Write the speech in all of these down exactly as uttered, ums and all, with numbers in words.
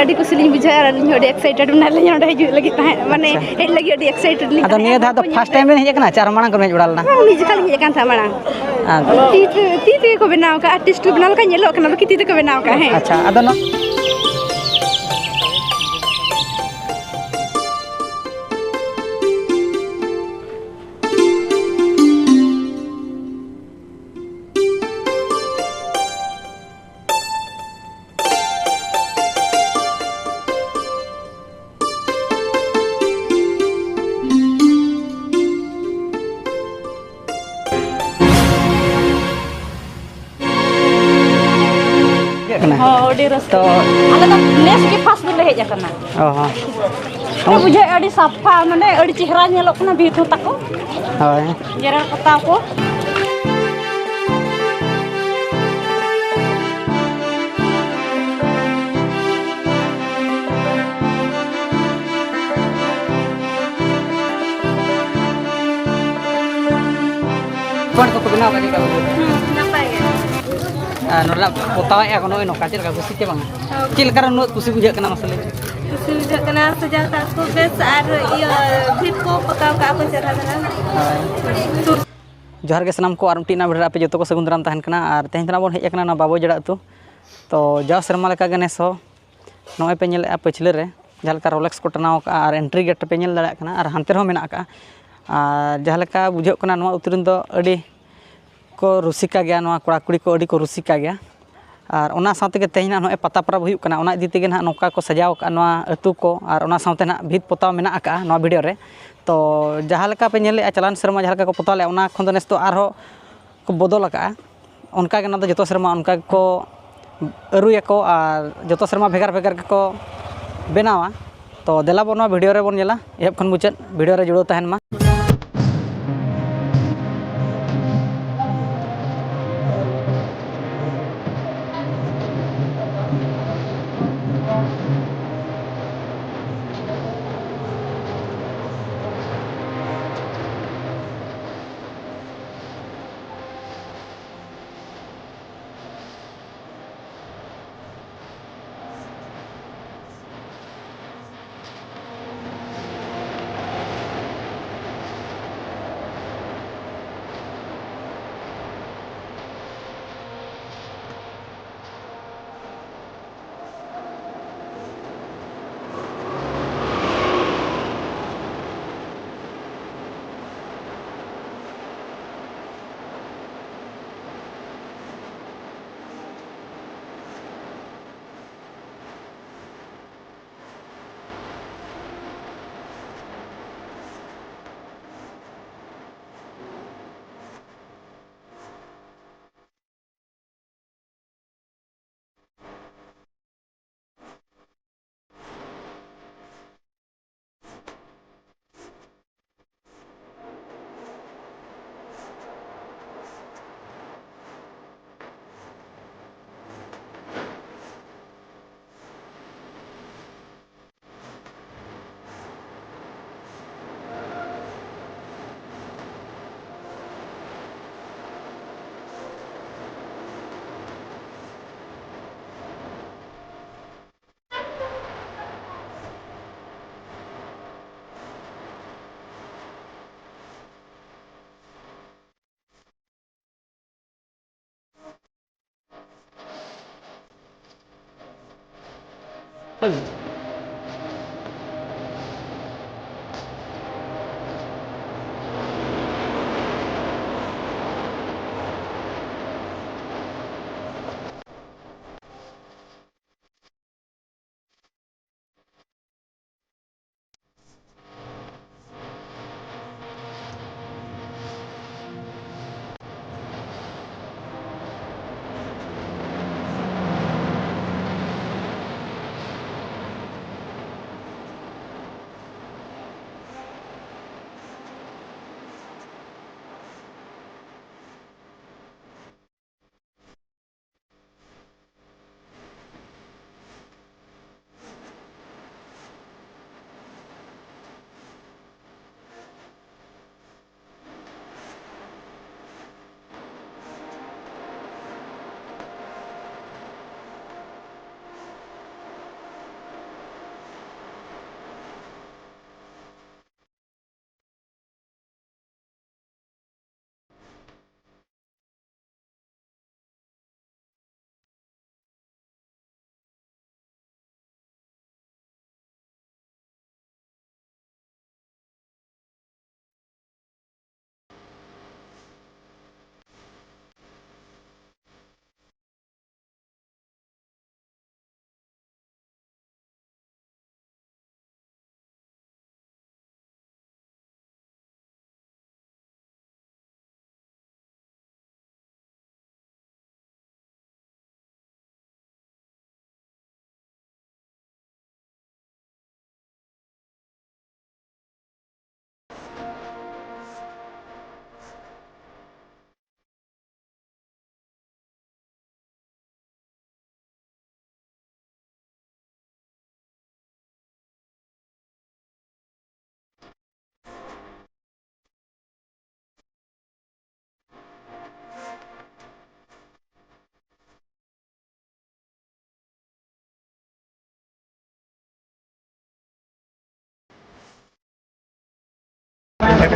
ᱟᱹᱰᱤ ᱠᱩᱥᱤ ᱞᱤᱧ ᱵᱩᱡᱷᱟᱹᱣᱟ ᱟᱨ ᱟᱹᱞᱤᱧ ᱦᱚᱸ ᱟᱹᱰᱤ excited ᱢᱮᱱᱟᱜ ᱞᱤᱧᱟ ᱱᱚᱰᱮ ᱦᱤᱡᱩᱜ ᱞᱟᱹᱜᱤᱫ ᱛᱟᱦᱮᱸᱫ, ᱢᱟᱱᱮ ᱟᱪᱪᱷᱟ᱾ ᱦᱮᱡ ᱞᱟᱹᱜᱤᱫ ᱟᱹᱰᱤ excited ᱞᱤᱧ ᱟᱫᱚ ᱛᱟᱦᱮᱸᱫ᱾ ᱱᱤᱭᱟᱹ ᱫᱷᱟᱣ ᱫᱚ ᱦᱚᱲ ᱠᱚ ᱧᱮᱞ first time ᱵᱮᱱ ᱦᱮᱡ ᱟᱠᱟᱱᱟ ᱪᱮ ᱟᱨ ᱢᱟᱲᱟᱝ ᱠᱷᱚᱱ ᱵᱮᱱ ᱦᱮᱡ ᱵᱟᱲᱟ ᱞᱮᱱᱟ? ᱦᱮᱸ, ᱢᱤᱫ ᱡᱚᱠᱷᱟ ᱞᱤᱧ ᱦᱮᱡ ᱟᱠᱟᱱ ᱛᱟᱦᱮᱸᱫ ᱢᱟᱲᱟᱝ᱾ ᱟᱨ ᱛᱤ ᱛᱮ, ᱛᱤ ᱛᱮᱜᱮ ᱠᱚ ᱵᱮᱱᱟᱣ ᱟᱠᱟᱫᱼᱟ, artist ᱠᱚ ᱵᱮᱱᱟᱣ ᱞᱮᱠᱟ ᱧᱮᱞᱚᱜ ᱠᱟᱱᱟ, ᱵᱟᱠᱤ ᱛᱤ ᱛᱮᱠᱚ ᱵᱮᱱᱟᱣ ᱟᱠᱟᱫᱼᱟ᱾ ᱦᱮᱸ᱾ ᱟᱪᱪᱷᱟ, ᱟᱫᱚ ᱱᱚ- ᱵᱩᱡᱷᱟᱹᱜ ᱠᱟᱱᱟ᱾ ᱦᱚᱸ, ᱟᱹᱰᱤ ᱨᱟᱹᱥᱠᱟᱹ᱾ ᱛᱚ ᱟᱞᱮ ᱫᱚ ᱱᱮᱥ ᱜᱮ first ᱞᱮ ᱦᱮᱡ ᱟᱠᱟᱱᱟ᱾ ᱚ ᱦᱚᱸ᱾ ᱟᱹᱰᱤ ᱵᱩᱡᱷᱟᱹᱜ, ᱟᱹᱰᱤ ᱥᱟᱯᱷᱟ, ᱢᱟᱱᱮ ᱟᱹᱰᱤ ᱪᱮᱦᱨᱟ ᱧᱮᱞᱚᱜ ᱠᱟᱱᱟ ᱵᱷᱤᱛ ᱦᱚᱸ ᱛᱟᱠᱚ᱾ ᱦᱳᱭ᱾ ᱡᱮᱨᱮᱲ ᱯᱚᱛᱟᱣ ᱠᱚ᱾ ᱯᱚᱭᱮᱱᱴ ᱠᱚᱠᱚ ᱵᱮᱱᱟᱣ ᱠᱟᱜ ᱪᱮᱫ ᱞᱮᱠᱟ ᱵᱟᱹᱵᱩ? ᱦᱩᱸ, ᱱᱟᱯᱟᱭ ᱜᱮ᱾ ᱟᱨ ᱱᱚᱰᱮᱱᱟᱜ ᱯᱚᱛᱟᱣᱮᱫᱼᱟ ᱠᱚ ᱱᱚᱜᱼᱚᱭ ᱱᱚᱝᱠᱟ, ᱪᱮᱫ ᱞᱮᱠᱟ ᱠᱩᱥᱤ ᱪᱮ ᱵᱟᱝᱟ? ᱦᱚᱸ᱾ ᱪᱮᱫ ᱞᱮᱠᱟᱨᱮ ᱱᱩᱱᱟᱹᱜ ᱠᱩᱥᱤ ᱵᱩᱡᱷᱟᱹᱜ ᱠᱟᱱᱟ ᱢᱟᱥᱮ ᱞᱟᱹᱭ ᱢᱮ? ᱠᱩᱥᱤ ᱵᱩᱡᱷᱟᱹᱜ ᱠᱟᱱᱟ, ᱥᱟᱡᱟᱣ ᱠᱟᱜ ᱠᱚ ᱵᱮᱥ, ᱟᱨ ᱤᱭᱟᱹ ᱵᱷᱤᱛ ᱠᱚ ᱯᱚᱛᱟᱣ ᱠᱟᱜ ᱠᱚ ᱪᱮᱦᱨᱟ ᱫᱷᱟᱨᱟ᱾ ᱦᱳᱭ᱾ ᱡᱚᱦᱟᱨ ᱜᱮ ᱥᱟᱱᱟᱢ ᱠᱚ, ᱟᱨ ᱢᱤᱫᱴᱤᱡ ᱱᱟᱣᱟ video ᱨᱮ ᱟᱯᱮ ᱡᱚᱛᱚ ᱠᱚ ᱥᱟᱹᱜᱩᱱ ᱫᱟᱨᱟᱢ ᱛᱟᱦᱮᱱ ᱠᱟᱱᱟ᱾ ᱟᱨ ᱛᱮᱦᱮᱧ ᱫᱚ ᱱᱟᱜ ᱵᱚᱱ ᱦᱮᱡ ᱟᱠᱟᱱᱟ ᱱᱚᱣᱟ ᱵᱟᱵᱩ ᱡᱟᱲᱟ ᱟᱹᱛᱩ᱾ ᱛᱚ ᱡᱟᱣ ᱥᱮᱨᱢᱟ ᱞᱮᱠᱟᱜᱮ ᱱᱮᱥ ᱦᱚᱸ ᱱᱚᱜᱼᱚᱭ ᱯᱮ ᱧᱮᱞᱮᱫᱼᱟ ᱯᱟᱹᱪᱷᱞᱟᱹ ᱨᱮ ᱡᱟᱦᱟᱸ ᱞᱮᱠᱟ Rolex ᱠᱚ ᱴᱟᱱᱟᱣ ᱠᱟᱜᱼᱟ ᱟᱨ entry gate ᱯᱮ ᱧᱮᱞ ᱫᱟᱲᱮᱭᱟᱜ ᱠᱟᱱᱟ ᱟᱨ ᱦᱟᱱᱛᱮ ᱨᱮᱦᱚᱸ ᱢᱮᱱᱟᱜ ᱟᱠᱟᱫᱼᱟ᱾ ᱟᱨ ᱡᱟᱦᱟᱸ ᱞᱮᱠᱟ ᱵᱩᱡᱷᱟᱹᱜ ᱠᱟᱱᱟ ᱱᱚᱣᱟ ᱟᱹᱛᱩ ᱨᱮᱱ ᱫᱚ ᱟᱹᱰᱤ ᱠᱚ ᱨᱩᱥᱤᱠᱟ ᱜᱮᱭᱟ, ᱱᱚᱣᱟ ᱠᱚᱲᱟ ᱠᱩᱲᱤ ᱠᱚ ᱟᱹᱰᱤ ᱠᱚ ᱨᱩᱥᱤᱠᱟ ᱜᱮᱭᱟ᱾ ᱟᱨ ᱚᱱᱟ ᱥᱟᱶ ᱛᱮᱜᱮ ᱛᱮᱦᱮᱧ ᱱᱟᱜ ᱱᱚᱜᱼᱚᱭ ᱯᱟᱛᱟ ᱯᱚᱨᱚᱵᱽ ᱦᱩᱭᱩᱜ ᱠᱟᱱᱟ, ᱚᱱᱟ ᱤᱫᱤ ᱛᱮᱜᱮ ᱱᱟᱜ ᱱᱚᱝᱠᱟ ᱠᱚ ᱥᱟᱡᱟᱣ ᱟᱠᱟᱫᱼᱟ ᱱᱚᱣᱟ ᱟᱹᱛᱩ ᱠᱚ, ᱟᱨ ᱚᱱᱟ ᱥᱟᱶᱛᱮ ᱱᱟᱜ ᱵᱷᱤᱛ ᱯᱚᱛᱟᱣ ᱢᱮᱱᱟᱜ ᱟᱠᱟᱫᱼᱟ ᱱᱚᱣᱟ video ᱨᱮ᱾ ᱛᱚ ᱡᱟᱦᱟᱸ ᱞᱮᱠᱟ ᱯᱮ ᱧᱮᱞᱮᱫᱼᱟ ᱪᱟᱞᱟᱣᱮᱱ ᱥᱮᱨᱢᱟ ᱡᱟᱦᱟᱸ ᱞᱮᱠᱟ ᱠᱚ ᱯᱚᱛᱟᱣ ᱞᱮᱫᱼᱟ, ᱚᱱᱟ ᱠᱷᱚᱱ ᱫᱚ ᱱᱮᱥ ᱫᱚ ᱟᱨᱦᱚᱸ ᱠᱚ ᱵᱚᱫᱚᱞ ᱟᱠᱟᱫᱼᱟ᱾ ᱚᱱᱠᱟ ᱜᱮ ᱱᱚᱣᱟ ᱫᱚ ᱡᱚᱛᱚ ᱥᱮᱨᱢᱟ ᱚᱱᱠᱟ ᱜᱮᱠᱚ ᱟᱹᱨᱩᱭᱟᱠᱚ ᱟᱨ ᱡᱚᱛᱚ ᱥᱮᱨᱢᱟ ᱵᱷᱮᱜᱟᱨ ᱵᱷᱮᱜᱟᱨ ᱜᱮᱠᱚ ᱵᱮᱱᱟᱣᱟ᱾ ᱛᱚ ᱫᱮᱞᱟ ᱵᱚᱱ ᱱᱚᱣᱟ video ᱨᱮᱵᱚᱱ ᱧᱮᱞᱟ, ᱮᱦᱚᱵ ᱠᱷᱚᱱ ᱢᱩᱪᱟᱹᱫ video ᱨᱮ ᱡᱩᱲᱟᱹᱣ ᱛᱟᱦᱮᱱ ᱢᱟ᱾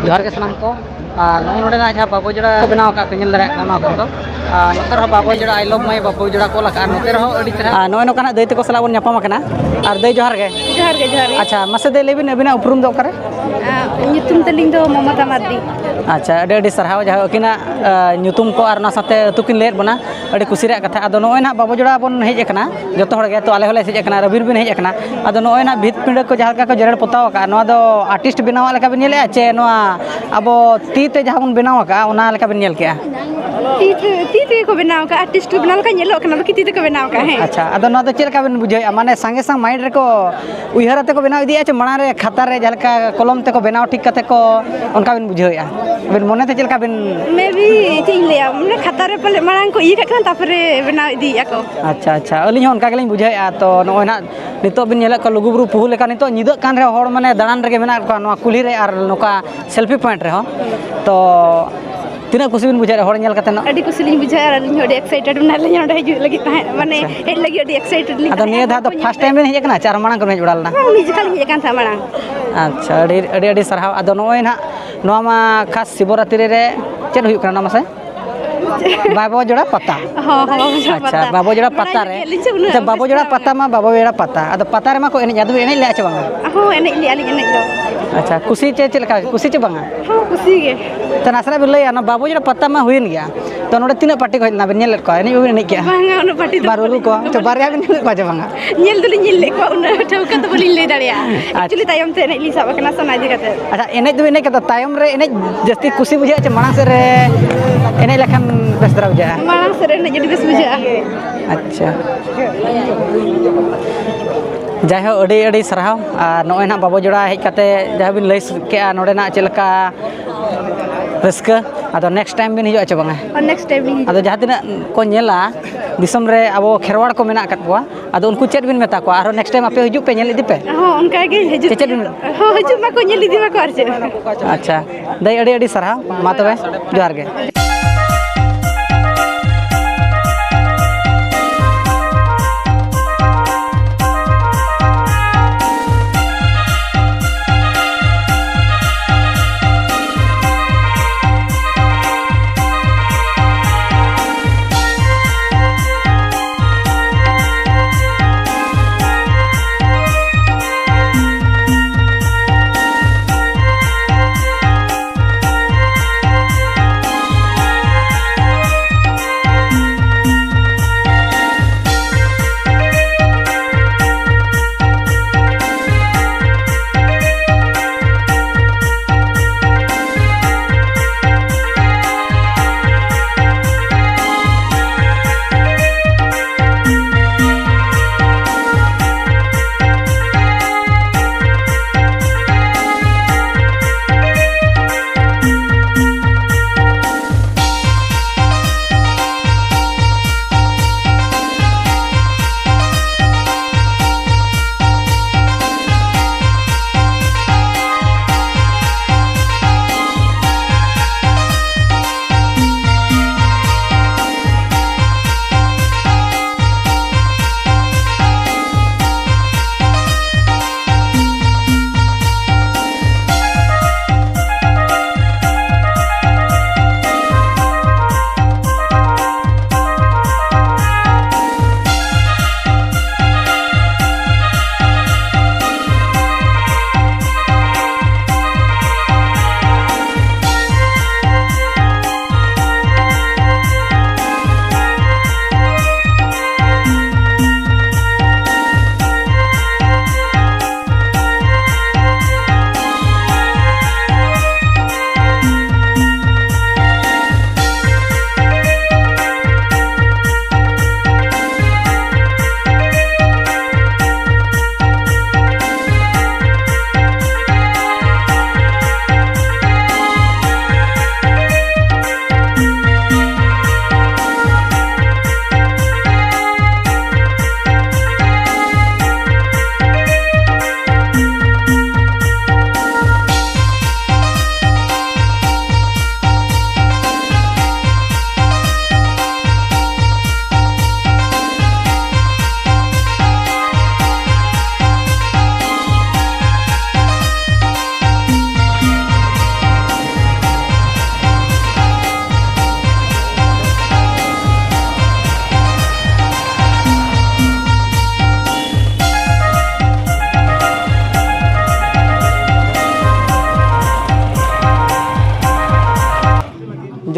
ᱡᱚᱦᱟᱨ ᱜᱮ ᱥᱟᱱᱟᱢ ᱠᱚ᱾ ᱟᱨ ᱱᱚᱜᱼᱚᱭ ᱱᱚᱰᱮᱱᱟᱜ ᱡᱟᱦᱟᱸ ᱵᱟᱵᱚ ᱡᱚᱲᱟ ᱵᱮᱱᱟᱣ ᱟᱠᱟᱫ ᱯᱮ, ᱧᱮᱞ ᱫᱟᱲᱮᱭᱟᱜ ᱠᱟᱱᱟ ᱱᱚᱣᱟ ᱠᱚᱨᱮ ᱫᱚ᱾ ᱟᱨ ᱱᱚᱛᱮ ᱨᱮᱦᱚᱸ ᱵᱟᱵᱚ ᱡᱚᱲᱟ, "I love my ᱵᱟᱵᱚ ᱡᱚᱲᱟ" ᱠᱚ ᱚᱞ ᱟᱠᱟᱫᱼᱟ᱾ ᱱᱚᱛᱮ ᱨᱮᱦᱚᱸ ᱟᱹᱰᱤ ᱪᱮᱦᱨᱟ᱾ ᱟᱨ ᱱᱚᱜᱼᱚᱭ ᱱᱚᱝᱠᱟᱱᱟᱜ ᱫᱟᱹᱭ ᱛᱟᱠᱚ ᱥᱟᱞᱟᱜ ᱵᱚᱱ ᱧᱟᱯᱟᱢ ᱟᱠᱟᱱᱟ᱾ ᱟᱨ ᱫᱟᱹᱭ, ᱡᱚᱦᱟᱨ ᱜᱮ᱾ ᱡᱚᱦᱟᱨ ᱜᱮ, ᱡᱚᱦᱟᱨ ᱜᱮ᱾ ᱟᱪᱪᱷᱟ, ᱢᱟᱥᱮ ᱫᱟᱹᱭ, ᱞᱟᱹᱭ ᱵᱤᱱ, ᱟᱹᱵᱤᱱᱟᱜ ᱩᱯᱨᱩᱢ ᱫᱚ ᱚᱠᱟᱨᱮ? ᱟᱸ, ᱧᱩᱛᱩᱢ ᱛᱟᱹᱞᱤᱧ ᱫᱚ ᱢᱚᱢᱚᱛᱟ ᱢᱟᱨᱰᱤ᱾ ᱟᱪᱪᱷᱟ, ᱟᱹᱰᱤ ᱟᱹᱰᱤ ᱥᱟᱨᱦᱟᱣ, ᱡᱟᱦᱟᱸ ᱟᱹᱠᱤᱱᱟᱜ, ᱟᱸ, ᱧᱩᱛᱩᱢ ᱠᱚ ᱟᱨ ᱚᱱᱟ ᱥᱟᱶᱛᱮ ᱟᱹᱛᱩ ᱠᱤᱱ ᱞᱟᱹᱭᱟᱫ ᱵᱚᱱᱟ, ᱟᱹᱰᱤ ᱠᱩᱥᱤ ᱨᱮᱭᱟᱜ ᱠᱟᱛᱷᱟ᱾ ᱟᱫᱚ ᱱᱚᱜᱼᱚᱭ ᱱᱟᱦᱟᱜ ᱵᱟᱵᱚ ᱡᱚᱲᱟ ᱵᱚᱱ ᱦᱮᱡ ᱟᱠᱟᱱᱟ, ᱡᱚᱛᱚ ᱦᱚᱲ ᱜᱮ, ᱛᱚ ᱟᱞᱮ ᱦᱚᱸᱞᱮ ᱦᱮᱡ ᱟᱠᱟᱱᱟ, ᱟᱨ ᱟᱹᱵᱤᱱ ᱵᱤᱱ ᱦᱮᱡ ᱟᱠᱟᱱᱟ᱾ ᱟᱫᱚ ᱱᱚᱜᱼᱚᱭ ᱱᱟᱦᱟᱜ ᱵᱷᱤᱛ ᱯᱤᱸᱰᱟᱹ ᱠᱚ ᱡᱟᱦᱟᱸ ᱞᱮᱠᱟ ᱠᱚ ᱡᱮᱨᱮᱲ ᱯᱚᱛᱟᱣ ᱟᱠᱟᱫᱼᱟ, ᱱᱚᱣᱟ ᱫᱚ ᱟᱨᱴᱤᱥᱴ ᱵᱮᱱᱟᱣᱟᱜ ᱞᱮᱠᱟ ᱵᱤᱱ ᱧᱮᱞᱮᱫᱼᱟ ᱪᱮ ᱱᱚᱣᱟ ᱟᱵᱚ ᱛᱤ ᱛᱮ ᱡᱟᱦᱟᱸ ᱵᱚᱱ ᱵᱮᱱᱟᱣ ᱟᱠᱟᱫᱼᱟ, ᱚᱱᱟ ᱞᱮᱠᱟ ᱵᱤᱱ ᱧᱮᱞ ᱠᱮᱫᱼᱟ? ᱛᱤ ᱛᱮ, ᱛᱤ ᱛᱮᱜᱮ ᱠᱚ ᱵᱮᱱᱟᱣ ᱟᱠᱟᱫᱼᱟ, ᱟᱨᱴᱤᱥᱴ ᱠᱚ ᱵᱮᱱᱟᱣ ᱞᱮᱠᱟ ᱧᱮᱞᱚᱜ ᱠᱟᱱᱟ, ᱵᱟᱠᱤ ᱛᱤ ᱛᱮᱠᱚ ᱵᱮᱱᱟᱣ ᱟᱠᱟᱫᱼᱟ᱾ ᱦᱮᱸ᱾ ᱟᱪᱪᱷᱟ, ᱟᱫᱚ ᱱᱚᱣᱟ ᱫᱚ ᱪᱮᱫ ᱞᱮᱠᱟ ᱵᱤᱱ ᱵᱩᱡᱷᱟᱹᱣᱮᱫᱼᱟ? ᱢᱟᱱᱮ ᱥᱟᱸᱜᱮ ᱥᱟᱝ ᱢᱟᱭᱤᱱᱰ ᱨᱮᱠᱚ ᱩᱭᱦᱟᱹᱨ ᱟᱛᱮ ᱠᱚ ᱵᱮᱱᱟᱣ ᱤᱫᱤᱭᱮᱫᱼᱟ ᱪᱮ ᱢᱟᱲᱟᱝ ᱨᱮ ᱠᱷᱟᱛᱟ ᱨᱮ ᱡᱟᱦᱟᱸ ᱞᱮᱠᱟ ᱠᱚᱞᱚᱢ ᱛᱮᱠᱚ ᱵᱮᱱᱟᱣ ᱴᱷᱤᱠ ᱠᱟᱛᱮ ᱠᱚ ᱚᱱᱠᱟ ᱵᱤᱱ ᱵᱩᱡᱷᱟᱹᱣᱮᱫᱼᱟ? ᱟᱹᱵᱤᱱ ᱢᱚᱱᱮ ᱛᱮ ᱪᱮᱫ ᱞᱮᱠᱟ ᱵᱤᱱ? ᱢᱮ ᱵᱤ ᱪᱮᱫ ᱤᱧ ᱞᱟᱹᱭᱟ, ᱢᱟᱱᱮ ᱠᱷᱟᱛᱟ ᱨᱮ ᱯᱟᱞᱮ ᱢᱟᱲᱟᱝ ᱠᱚ ᱤᱭᱟᱹ ᱠᱟᱜ ᱠᱷᱟᱱ ᱛᱟᱨᱯᱚᱨᱮ ᱵᱮᱱᱟᱣ ᱤᱫᱤᱭᱮᱫᱼᱟ ᱠᱚ᱾ ᱟᱪᱪᱷᱟ, ᱟᱪᱪᱷᱟ, ᱟᱹᱞᱤᱧ ᱦᱚᱸ ᱚᱱᱠᱟ ᱜᱮᱞᱤᱧ ᱵᱩᱡᱷᱟᱹᱣᱮᱫᱼᱟ᱾ ᱛᱚ ᱱᱚᱜᱼᱚᱭ ᱱᱟᱦᱟᱜ ᱱᱤᱛᱚᱜ ᱵᱤᱱ ᱧᱮᱞᱮᱫ ᱠᱚᱣᱟ ᱞᱩᱜᱩᱵᱩᱨᱩ ᱯᱩᱦᱩ ᱞᱮᱠᱟ, ᱱᱤᱛᱚᱜ ᱧᱤᱫᱟᱹᱜ ᱠᱟᱱ ᱨᱮᱦᱚᱸ ᱦᱚᱲ ᱢᱟᱱᱮ ᱫᱟᱬᱟᱱ ᱨᱮᱜᱮ ᱢᱮᱱᱟᱜ ᱠᱚᱣᱟ ᱱᱚᱣᱟ ᱠᱩᱞᱦᱤ ᱨᱮ ᱟᱨ ᱱᱚᱝᱠᱟ ᱥᱮᱞᱯᱷᱤ ᱯᱚᱭᱮᱱᱴ ᱨᱮᱦᱚᱸ᱾ ᱛᱚ ᱛᱤᱱᱟᱹᱜ ᱠᱩᱥᱤ ᱵᱤᱱ ᱵᱩᱡᱷᱟᱹᱣᱮᱫᱼᱟ ᱦᱚᱲ ᱧᱮᱞ ᱠᱟᱛᱮ ᱱᱟᱜ? ᱟᱹᱰᱤ ᱠᱩᱥᱤ ᱞᱤᱧ ᱵᱩᱡᱷᱟᱹᱣᱟ ᱟᱨ ᱟᱹᱞᱤᱧ ᱦᱚᱸ ᱟᱹᱰᱤ ᱮᱠᱥᱟᱭᱴᱮᱰ ᱢᱮᱱᱟᱜ ᱞᱤᱧᱟ ᱱᱚᱸᱰᱮ ᱦᱤᱡᱩᱜ ᱞᱟᱹᱜᱤᱫ ᱛᱟᱦᱮᱸᱫ, ᱢᱟᱱᱮ ᱟᱪᱪᱷᱟ᱾ ᱦᱮᱡ ᱞᱟᱹᱜᱤᱫ ᱟᱹᱰᱤ ᱮᱠᱥᱟᱭᱴᱮᱰ ᱞᱤᱧ ᱟᱫᱚ ᱛᱟᱦᱮᱸᱫ᱾ ᱱᱤᱭᱟᱹ ᱫᱷᱟᱣ ᱫᱚ ᱯᱷᱟᱥᱴ ᱴᱟᱭᱤᱢ ᱵᱤᱱ ᱦᱮᱡ ᱟᱠᱟᱱᱟ ᱪᱮ ᱟᱨ ᱢᱟᱲᱟᱝ ᱠᱷᱚᱱ ᱵᱤᱱ ᱦᱮᱡ ᱵᱟᱲᱟ ᱞᱮᱱᱟ? ᱵᱟᱝ, ᱢᱤᱫ ᱡᱚᱠᱷᱟ ᱞᱤᱧ ᱦᱮᱡ ᱟᱠᱟᱱ ᱛᱟᱦᱮᱸᱫ ᱢᱟᱲᱟᱝ᱾ ᱟᱪᱪᱷᱟ, ᱟᱹᱰᱤ, ᱟᱹᱰᱤ, ᱟᱹᱰᱤ ᱥᱟᱨᱦᱟᱣ᱾ ᱟᱫᱚ ᱱᱚᱜᱼᱚᱭ ᱱᱟᱦᱟᱜ ᱱᱚᱣᱟ ᱢᱟ ᱠᱷᱟᱥ ᱥᱤᱵᱚᱨᱟᱛᱨᱤ ᱨᱮ ᱪᱮᱫ ᱦᱩᱭᱩᱜ ᱠᱟᱱᱟ ᱚᱱᱟ ᱢᱟᱥᱮ? ᱵᱟᱵᱚ ᱡᱚᱲᱟ ᱯᱟᱛᱟ᱾ ᱦᱚᱸ, ᱦᱚᱸ, ᱵᱟᱵᱚ ᱡᱚᱲᱟ ᱟᱪᱪᱷᱟ, ᱯᱟᱛᱟ᱾ ᱵᱟᱵᱚ ᱡᱚᱲᱟ ᱵᱟᱲᱟᱭ ᱯᱟᱛᱟ ᱧᱚᱜ ᱨᱮ᱾ ᱠᱮᱫ ᱞᱤᱧ ᱪᱮ ᱩᱱᱟᱹᱜ ᱟᱪᱪᱷᱟ, ᱵᱟᱵᱚ ᱡᱚᱲᱟ ᱨᱟᱹᱥᱠᱟᱹ ᱯᱟᱛᱟ ᱵᱟᱝᱟ᱾ ᱢᱟ ᱵᱟᱵᱚ ᱡᱚᱲᱟ ᱯᱟᱛᱟ᱾ ᱟᱫᱚ ᱯᱟᱛᱟ ᱨᱮᱢᱟ ᱠᱚ ᱮᱱᱮᱡ, ᱟᱫᱚ ᱵᱤᱱ ᱮᱱᱮᱡ ᱞᱮᱜᱼᱟ ᱪᱮ ᱵᱟᱝᱟ? ᱦᱚᱸ, ᱮᱱᱮᱡ ᱞᱮᱜᱼᱟ ᱞᱤᱧ ᱮᱱᱮᱡ ᱫᱚ᱾ ᱟᱪᱪᱷᱟ, ᱠᱩᱥᱤ ᱪᱮ ᱪᱮᱫ ᱞᱮᱠᱟ? ᱠᱩᱥᱤ ᱪᱮ ᱵᱟᱝᱟ? ᱦᱚᱸ, ᱠᱩᱥᱤ ᱜᱮ᱾ ᱛᱚ, ᱱᱟᱥᱮᱱᱟᱜ ᱵᱤᱱ ᱞᱟᱹᱭᱟ, ᱚᱱᱟ ᱵᱟᱵᱚ ᱡᱚᱲᱟ ᱯᱟᱛᱟ ᱢᱟ ᱦᱩᱭᱮᱱ ᱜᱮᱭᱟ᱾ ᱛᱚ, ᱱᱚᱰᱮ ᱛᱤᱱᱟᱹᱜ ᱯᱟᱨᱴᱤ ᱠᱚ ᱦᱮᱡ ᱞᱮᱱᱟ? ᱵᱤᱱ ᱧᱮᱞ ᱞᱮᱫ ᱠᱚᱣᱟ? ᱮᱱᱮᱡ ᱵᱟᱵᱤᱱ ᱮᱱᱮᱡ ᱠᱮᱜᱼᱟ? ᱵᱟᱝᱟ, ᱩᱱᱟᱹᱜ ᱯᱟᱨᱴᱤ ᱫᱚ ᱵᱟᱝ, ᱨᱩᱨᱩ ᱠᱚ? ᱛᱚ, ᱵᱟᱨᱭᱟ ᱵᱤᱱ ᱧᱮᱞ ᱞᱮᱫ ᱠᱚᱣᱟ? ᱩᱱᱟᱹᱜ ᱴᱷᱟᱹᱣᱠᱟᱹ ᱫᱚ ᱵᱟᱹᱞᱤᱧ ᱞᱟᱹᱭ ᱫᱟᱲᱮᱭᱟᱜᱼᱟ᱾ ᱟᱪᱪᱷᱟ᱾ Actually, ᱛᱟᱭᱚᱢ ᱛᱮ ᱮᱱᱮᱡ ᱞᱤᱧ ᱥᱟᱵ ᱟᱠᱟᱱᱟ, ᱥᱮ ᱚᱱᱟ ᱤᱫᱤ ᱠᱟᱛᱮ᱾ ᱟᱪᱪᱷᱟ, ᱮᱱᱮᱡ ᱫᱚᱵᱤᱱ ᱮᱱᱮᱡ ᱠᱮᱫᱟ, ᱛᱟᱭᱚᱢ ᱨᱮ ᱮᱱᱮᱡ ᱡᱟᱹᱥᱛᱤ ᱠᱩᱥᱤ ᱵᱩᱡᱷᱟᱹᱜᱼᱟ ᱪᱮ ᱢᱟᱲᱟᱝ ᱥᱮᱫ ᱨᱮ ᱮᱱᱮᱡ ᱞᱮᱠᱷᱟᱱ ᱵᱮᱥ ᱫᱷᱟᱨᱟ ᱵᱩᱡᱷᱟᱹᱜᱼᱟ? ᱢᱟᱲᱟᱝ ᱥᱮᱫ ᱨᱮ ᱮᱱᱮᱡ ᱟᱹᱰᱤ ᱵᱮᱥ ᱵᱩᱡᱷᱟᱹᱜᱼᱟ᱾ ᱟᱪᱪᱷᱟ᱾ ᱡᱟᱭᱦᱳᱠ, ᱟᱹᱰᱤ ᱟᱹᱰᱤ ᱥᱟᱨᱦᱟᱣ᱾ ᱟᱨ ᱱᱚᱜᱼᱚᱭ ᱱᱟᱦᱟᱜ ᱵᱟᱵᱚ ᱡᱚᱲᱟ ᱦᱮᱡ ᱠᱟᱛᱮ ᱡᱟᱦᱟᱸ ᱵᱤᱱ ᱞᱟᱹᱭ ᱠᱮᱜᱼᱟ ᱱᱚᱰᱮᱱᱟᱜ ᱪᱮᱫ ᱞᱮᱠᱟ ᱨᱟᱹᱥᱠᱟᱹ, ᱟᱫᱚ ᱱᱮᱠᱥᱴ ᱴᱟᱭᱤᱢ ᱵᱤᱱ ᱦᱤᱡᱩᱜᱼᱟ ᱪᱮ ᱵᱟᱝᱟ? ᱟᱨ ᱱᱮᱠᱥᱴ ᱴᱟᱭᱤᱢ ᱞᱤᱧ ᱦᱤᱡᱩᱜᱼᱟ᱾ ᱟᱫᱚ ᱡᱟᱦᱟᱸ ᱛᱤᱱᱟᱹᱜ ᱠᱚ ᱧᱮᱞᱟ ᱫᱤᱥᱚᱢ ᱨᱮ ᱟᱵᱚ ᱠᱷᱮᱨᱣᱟᱲ ᱠᱚ ᱢᱮᱱᱟᱜ ᱟᱠᱟᱫ ᱠᱚᱣᱟ, ᱟᱫᱚ ᱩᱱᱠᱩ ᱪᱮᱫ ᱵᱤᱱ ᱢᱮᱛᱟ ᱠᱚᱣᱟ? ᱟᱨᱦᱚᱸ ᱱᱮᱠᱥᱴ ᱴᱟᱭᱤᱢ ᱟᱯᱮ ᱦᱤᱡᱩᱜ ᱯᱮ, ᱧᱮᱞ ᱤᱫᱤ ᱯᱮ᱾ ᱦᱚᱸ, ᱚᱱᱠᱟ ᱜᱮ ᱦᱤᱡᱩᱜ ᱪᱮ ᱪᱮᱫ ᱵᱤᱱ ᱦᱚᱸ, ᱦᱤᱡᱩᱜ ᱢᱟᱠᱚ, ᱧᱮᱞ ᱤᱫᱤ ᱢᱟᱠᱚ ᱟᱨ ᱪᱮᱫ᱾ ᱟᱪᱪᱷᱟ, ᱫᱟᱹᱭ, ᱟᱹᱰᱤ ᱟᱹᱰᱤ ᱥᱟᱨᱦᱟᱣ᱾ ᱢᱟ ᱛᱚᱵᱮ, ᱡᱚᱦᱟᱨ ᱜᱮ᱾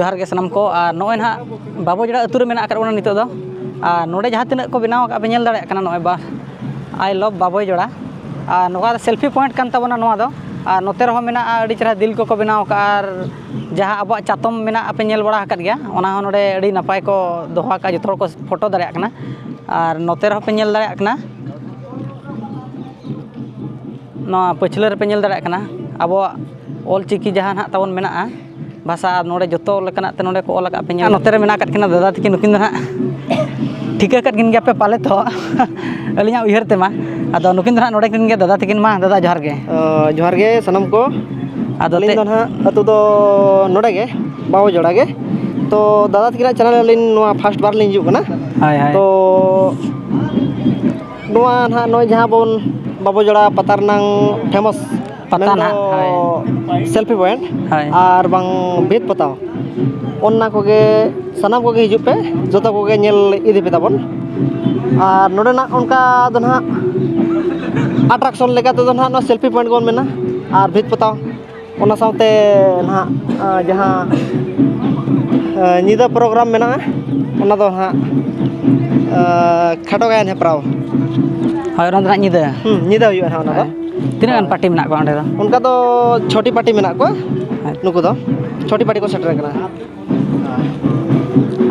ᱡᱚᱦᱟᱨ ᱜᱮ ᱥᱟᱱᱟᱢ ᱠᱚ᱾ ᱟᱨ ᱱᱚᱜᱼᱚᱭ ᱱᱟᱦᱟᱜ ᱵᱟᱵᱚ ᱡᱚᱲᱟ ᱟᱹᱛᱩ ᱨᱮ ᱢᱮᱱᱟᱜ ᱟᱠᱟᱫ ᱵᱚᱱᱟ ᱱᱤᱛᱚᱜ ᱫᱚ᱾ ᱟᱨ ᱱᱚᱰᱮ ᱡᱟᱦᱟᱸ ᱛᱤᱱᱟᱹᱜ ᱠᱚ ᱵᱮᱱᱟᱣ ᱟᱠᱟᱫ ᱯᱮ ᱧᱮᱞ ᱫᱟᱲᱮᱭᱟᱜ ᱠᱟᱱᱟ, ᱱᱚᱜᱼᱚᱭ ᱵᱟ I love ᱵᱟᱵᱚᱭ ᱡᱚᱲᱟ᱾ ᱟᱨ ᱱᱚᱣᱟ ᱫᱚ selfie point ᱠᱟᱱ ᱛᱟᱵᱚᱱᱟ ᱱᱚᱣᱟ ᱫᱚ᱾ ᱟᱨ ᱱᱚᱛᱮ ᱨᱮᱦᱚᱸ ᱢᱮᱱᱟᱜᱼᱟ, ᱟᱹᱰᱤ ᱪᱮᱦᱨᱟ ᱫᱤᱞ ᱠᱚᱠᱚ ᱵᱮᱱᱟᱣ ᱟᱠᱟᱫᱼᱟ᱾ ᱟᱨ ᱡᱟᱦᱟᱸ ᱟᱵᱚᱣᱟᱜ ᱪᱟᱛᱚᱢ ᱢᱮᱱᱟᱜᱼᱟ, ᱯᱮ ᱧᱮᱞ ᱵᱟᱲᱟ ᱟᱠᱟᱫ ᱜᱮᱭᱟ, ᱚᱱᱟ ᱦᱚᱸ ᱱᱚᱰᱮ ᱟᱹᱰᱤ ᱱᱟᱯᱟᱭ ᱠᱚ ᱫᱚᱦᱚ ᱟᱠᱟᱫᱼᱟ, ᱡᱚᱛᱚ ᱦᱚᱲ ᱠᱚ ᱯᱷᱳᱴᱳ ᱫᱟᱲᱮᱭᱟᱜ ᱠᱟᱱᱟ᱾ ᱟᱨ ᱱᱚᱛᱮ ᱨᱮᱦᱚᱸ ᱯᱮ ᱧᱮᱞ ᱫᱟᱲᱮᱭᱟᱜ ᱠᱟᱱᱟ, ᱱᱚᱣᱟ ᱯᱟᱹᱪᱷᱞᱟᱹ ᱨᱮᱯᱮ ᱧᱮᱞ ᱫᱟᱲᱮᱭᱟᱜ ᱠᱟᱱᱟ ᱟᱵᱚᱣᱟᱜ ᱚᱞ ᱪᱤᱠᱤ ᱡᱟᱦᱟᱸ ᱱᱟᱦᱟᱜ ᱛᱟᱵᱚᱱ ᱢᱮᱱᱟᱜᱼᱟ ᱵᱷᱟᱥᱟ, ᱟᱨ ᱱᱚᱰᱮ ᱡᱚᱛᱚ ᱞᱮᱠᱟᱱᱟᱜ ᱛᱮ ᱱᱚᱰᱮ ᱠᱚ ᱚᱞ ᱟᱠᱟᱫ ᱯᱮ ᱧᱮᱞ᱾ ᱱᱚᱛᱮ ᱨᱮ ᱢᱮᱱᱟᱜ ᱟᱠᱟᱫ ᱠᱤᱱᱟ ᱫᱟᱫᱟ ᱛᱟᱹᱠᱤᱱ, ᱱᱩᱠᱤᱱ ᱫᱚ ᱱᱟᱦᱟᱜ ᱴᱷᱤᱠᱟᱹ ᱟᱠᱟᱫ ᱠᱤᱱ ᱜᱮᱭᱟ ᱯᱮ ᱯᱟᱞᱮ ᱛᱚ ᱟᱹᱞᱤᱧᱟᱜ ᱩᱭᱦᱟᱹᱨ ᱛᱮᱢᱟ᱾ ᱟᱫᱚ ᱱᱩᱠᱤᱱ ᱫᱚ ᱱᱟᱦᱟᱜ ᱱᱚᱰᱮ ᱠᱤᱱ ᱜᱮ ᱫᱟᱫᱟ ᱛᱟᱹᱠᱤᱱ ᱢᱟ᱾ ᱫᱟᱫᱟ, ᱡᱚᱦᱟᱨ ᱜᱮ᱾ ᱚ, ᱡᱚᱦᱟᱨ ᱜᱮ ᱥᱟᱱᱟᱢ ᱠᱚ᱾ ᱟᱫᱚ ᱟᱹᱞᱤᱧ ᱛᱮ- ᱫᱚ ᱱᱟᱦᱟᱜ ᱟᱹᱛᱩ ᱫᱚ ᱱᱚᱰᱮ ᱜᱮ, ᱵᱟᱵᱚ ᱡᱚᱲᱟ ᱜᱮ᱾ ᱛᱚ ᱫᱟᱫᱟ ᱛᱟᱹᱠᱤᱱᱟᱜ ᱪᱮᱱᱮᱞ ᱨᱮ ᱟᱹᱞᱤᱧ ᱱᱚᱣᱟ ᱯᱷᱟᱥᱴ ᱵᱟᱨ ᱞᱤᱧ ᱦᱤᱡᱩᱜ ᱠᱟᱱᱟ᱾ ᱦᱳᱭ, ᱦᱳᱭ᱾ ᱛᱚ ᱱᱚᱣᱟ ᱱᱟᱦᱟᱜ ᱱᱚᱜᱼᱚᱭ ᱡᱟᱦᱟᱸ ᱵᱚᱱ ᱵᱟᱵᱚ ᱡᱚᱲᱟ ᱯᱟᱛᱟ ᱨᱮᱱᱟᱝ ᱯᱷᱮᱢᱟᱥ ᱯᱟᱛᱟ ᱢᱮᱱᱫᱚ ᱱᱟᱦᱟᱜ, ᱦᱳᱭ᱾ ᱥᱮᱞᱯᱷᱤ ᱯᱚᱭᱮᱱᱴ ᱦᱳᱭ᱾ ᱟᱨ ᱵᱟᱝ ᱵᱷᱤᱛ ᱯᱚᱛᱟᱣ, ᱚᱱᱟ ᱠᱚᱜᱮ ᱥᱟᱱᱟᱢ ᱠᱚᱜᱮ ᱦᱤᱡᱩᱜ ᱯᱮ, ᱡᱚᱛᱚ ᱠᱚᱜᱮ ᱧᱮᱞ ᱤᱫᱤ ᱯᱮ ᱛᱟᱵᱚᱱ᱾ ᱟᱨ ᱱᱚᱰᱮᱱᱟᱜ ᱚᱱᱠᱟ ᱫᱚ ᱱᱟᱦᱟᱜ ᱟᱴᱨᱟᱠᱥᱚᱱ ᱞᱮᱠᱟ ᱛᱮᱫᱚ ᱱᱟᱦᱟᱜ ᱱᱚᱣᱟ ᱥᱮᱞᱯᱷᱤ ᱯᱚᱭᱮᱱᱴ ᱵᱚᱱ ᱢᱮᱱᱟ ᱟᱨ ᱵᱷᱤᱛ ᱯᱚᱛᱟᱣ, ᱚᱱᱟ ᱥᱟᱶᱛᱮ ᱱᱟᱦᱟᱜ ᱡᱟᱦᱟᱸ ᱧᱤᱫᱟᱹ ᱯᱨᱳᱜᱨᱟᱢ ᱢᱮᱱᱟᱜᱼᱟ, ᱚᱱᱟ ᱫᱚ ᱱᱟᱦᱟᱜ ᱠᱷᱟᱴᱚ ᱜᱟᱭᱟᱱ ᱦᱮᱯᱨᱟᱣ᱾ ᱦᱳᱭ, ᱚᱱᱟ ᱫᱚ ᱱᱟᱦᱟᱜ ᱧᱤᱫᱟᱹ᱾ ᱦᱩᱸ, ᱧᱤᱫᱟᱹ ᱦᱩᱭᱩᱜᱼᱟ ᱱᱟᱦᱟᱜ ᱚᱱᱟ ᱫᱚ᱾ ᱦᱳᱭ᱾ ᱛᱤᱱᱟᱹᱜ ᱜᱟᱱ ᱯᱟᱨᱴᱤ ᱢᱮᱱᱟᱜ ᱠᱚᱣᱟ ᱚᱸᱰᱮ ᱫᱚ? ᱚᱱᱠᱟ ᱫᱚ ᱪᱷᱚᱴᱤ ᱯᱟᱨᱴᱤ ᱢᱮᱱᱟᱜ ᱠᱚᱣᱟ᱾ ᱦᱳᱭ᱾ ᱱᱩᱠᱩ ᱫᱚ ᱪᱷᱚᱴᱤ ᱯᱟᱨᱴᱤ ᱠᱚ ᱥᱮᱴᱮᱨ ᱟᱠᱟᱱᱟ᱾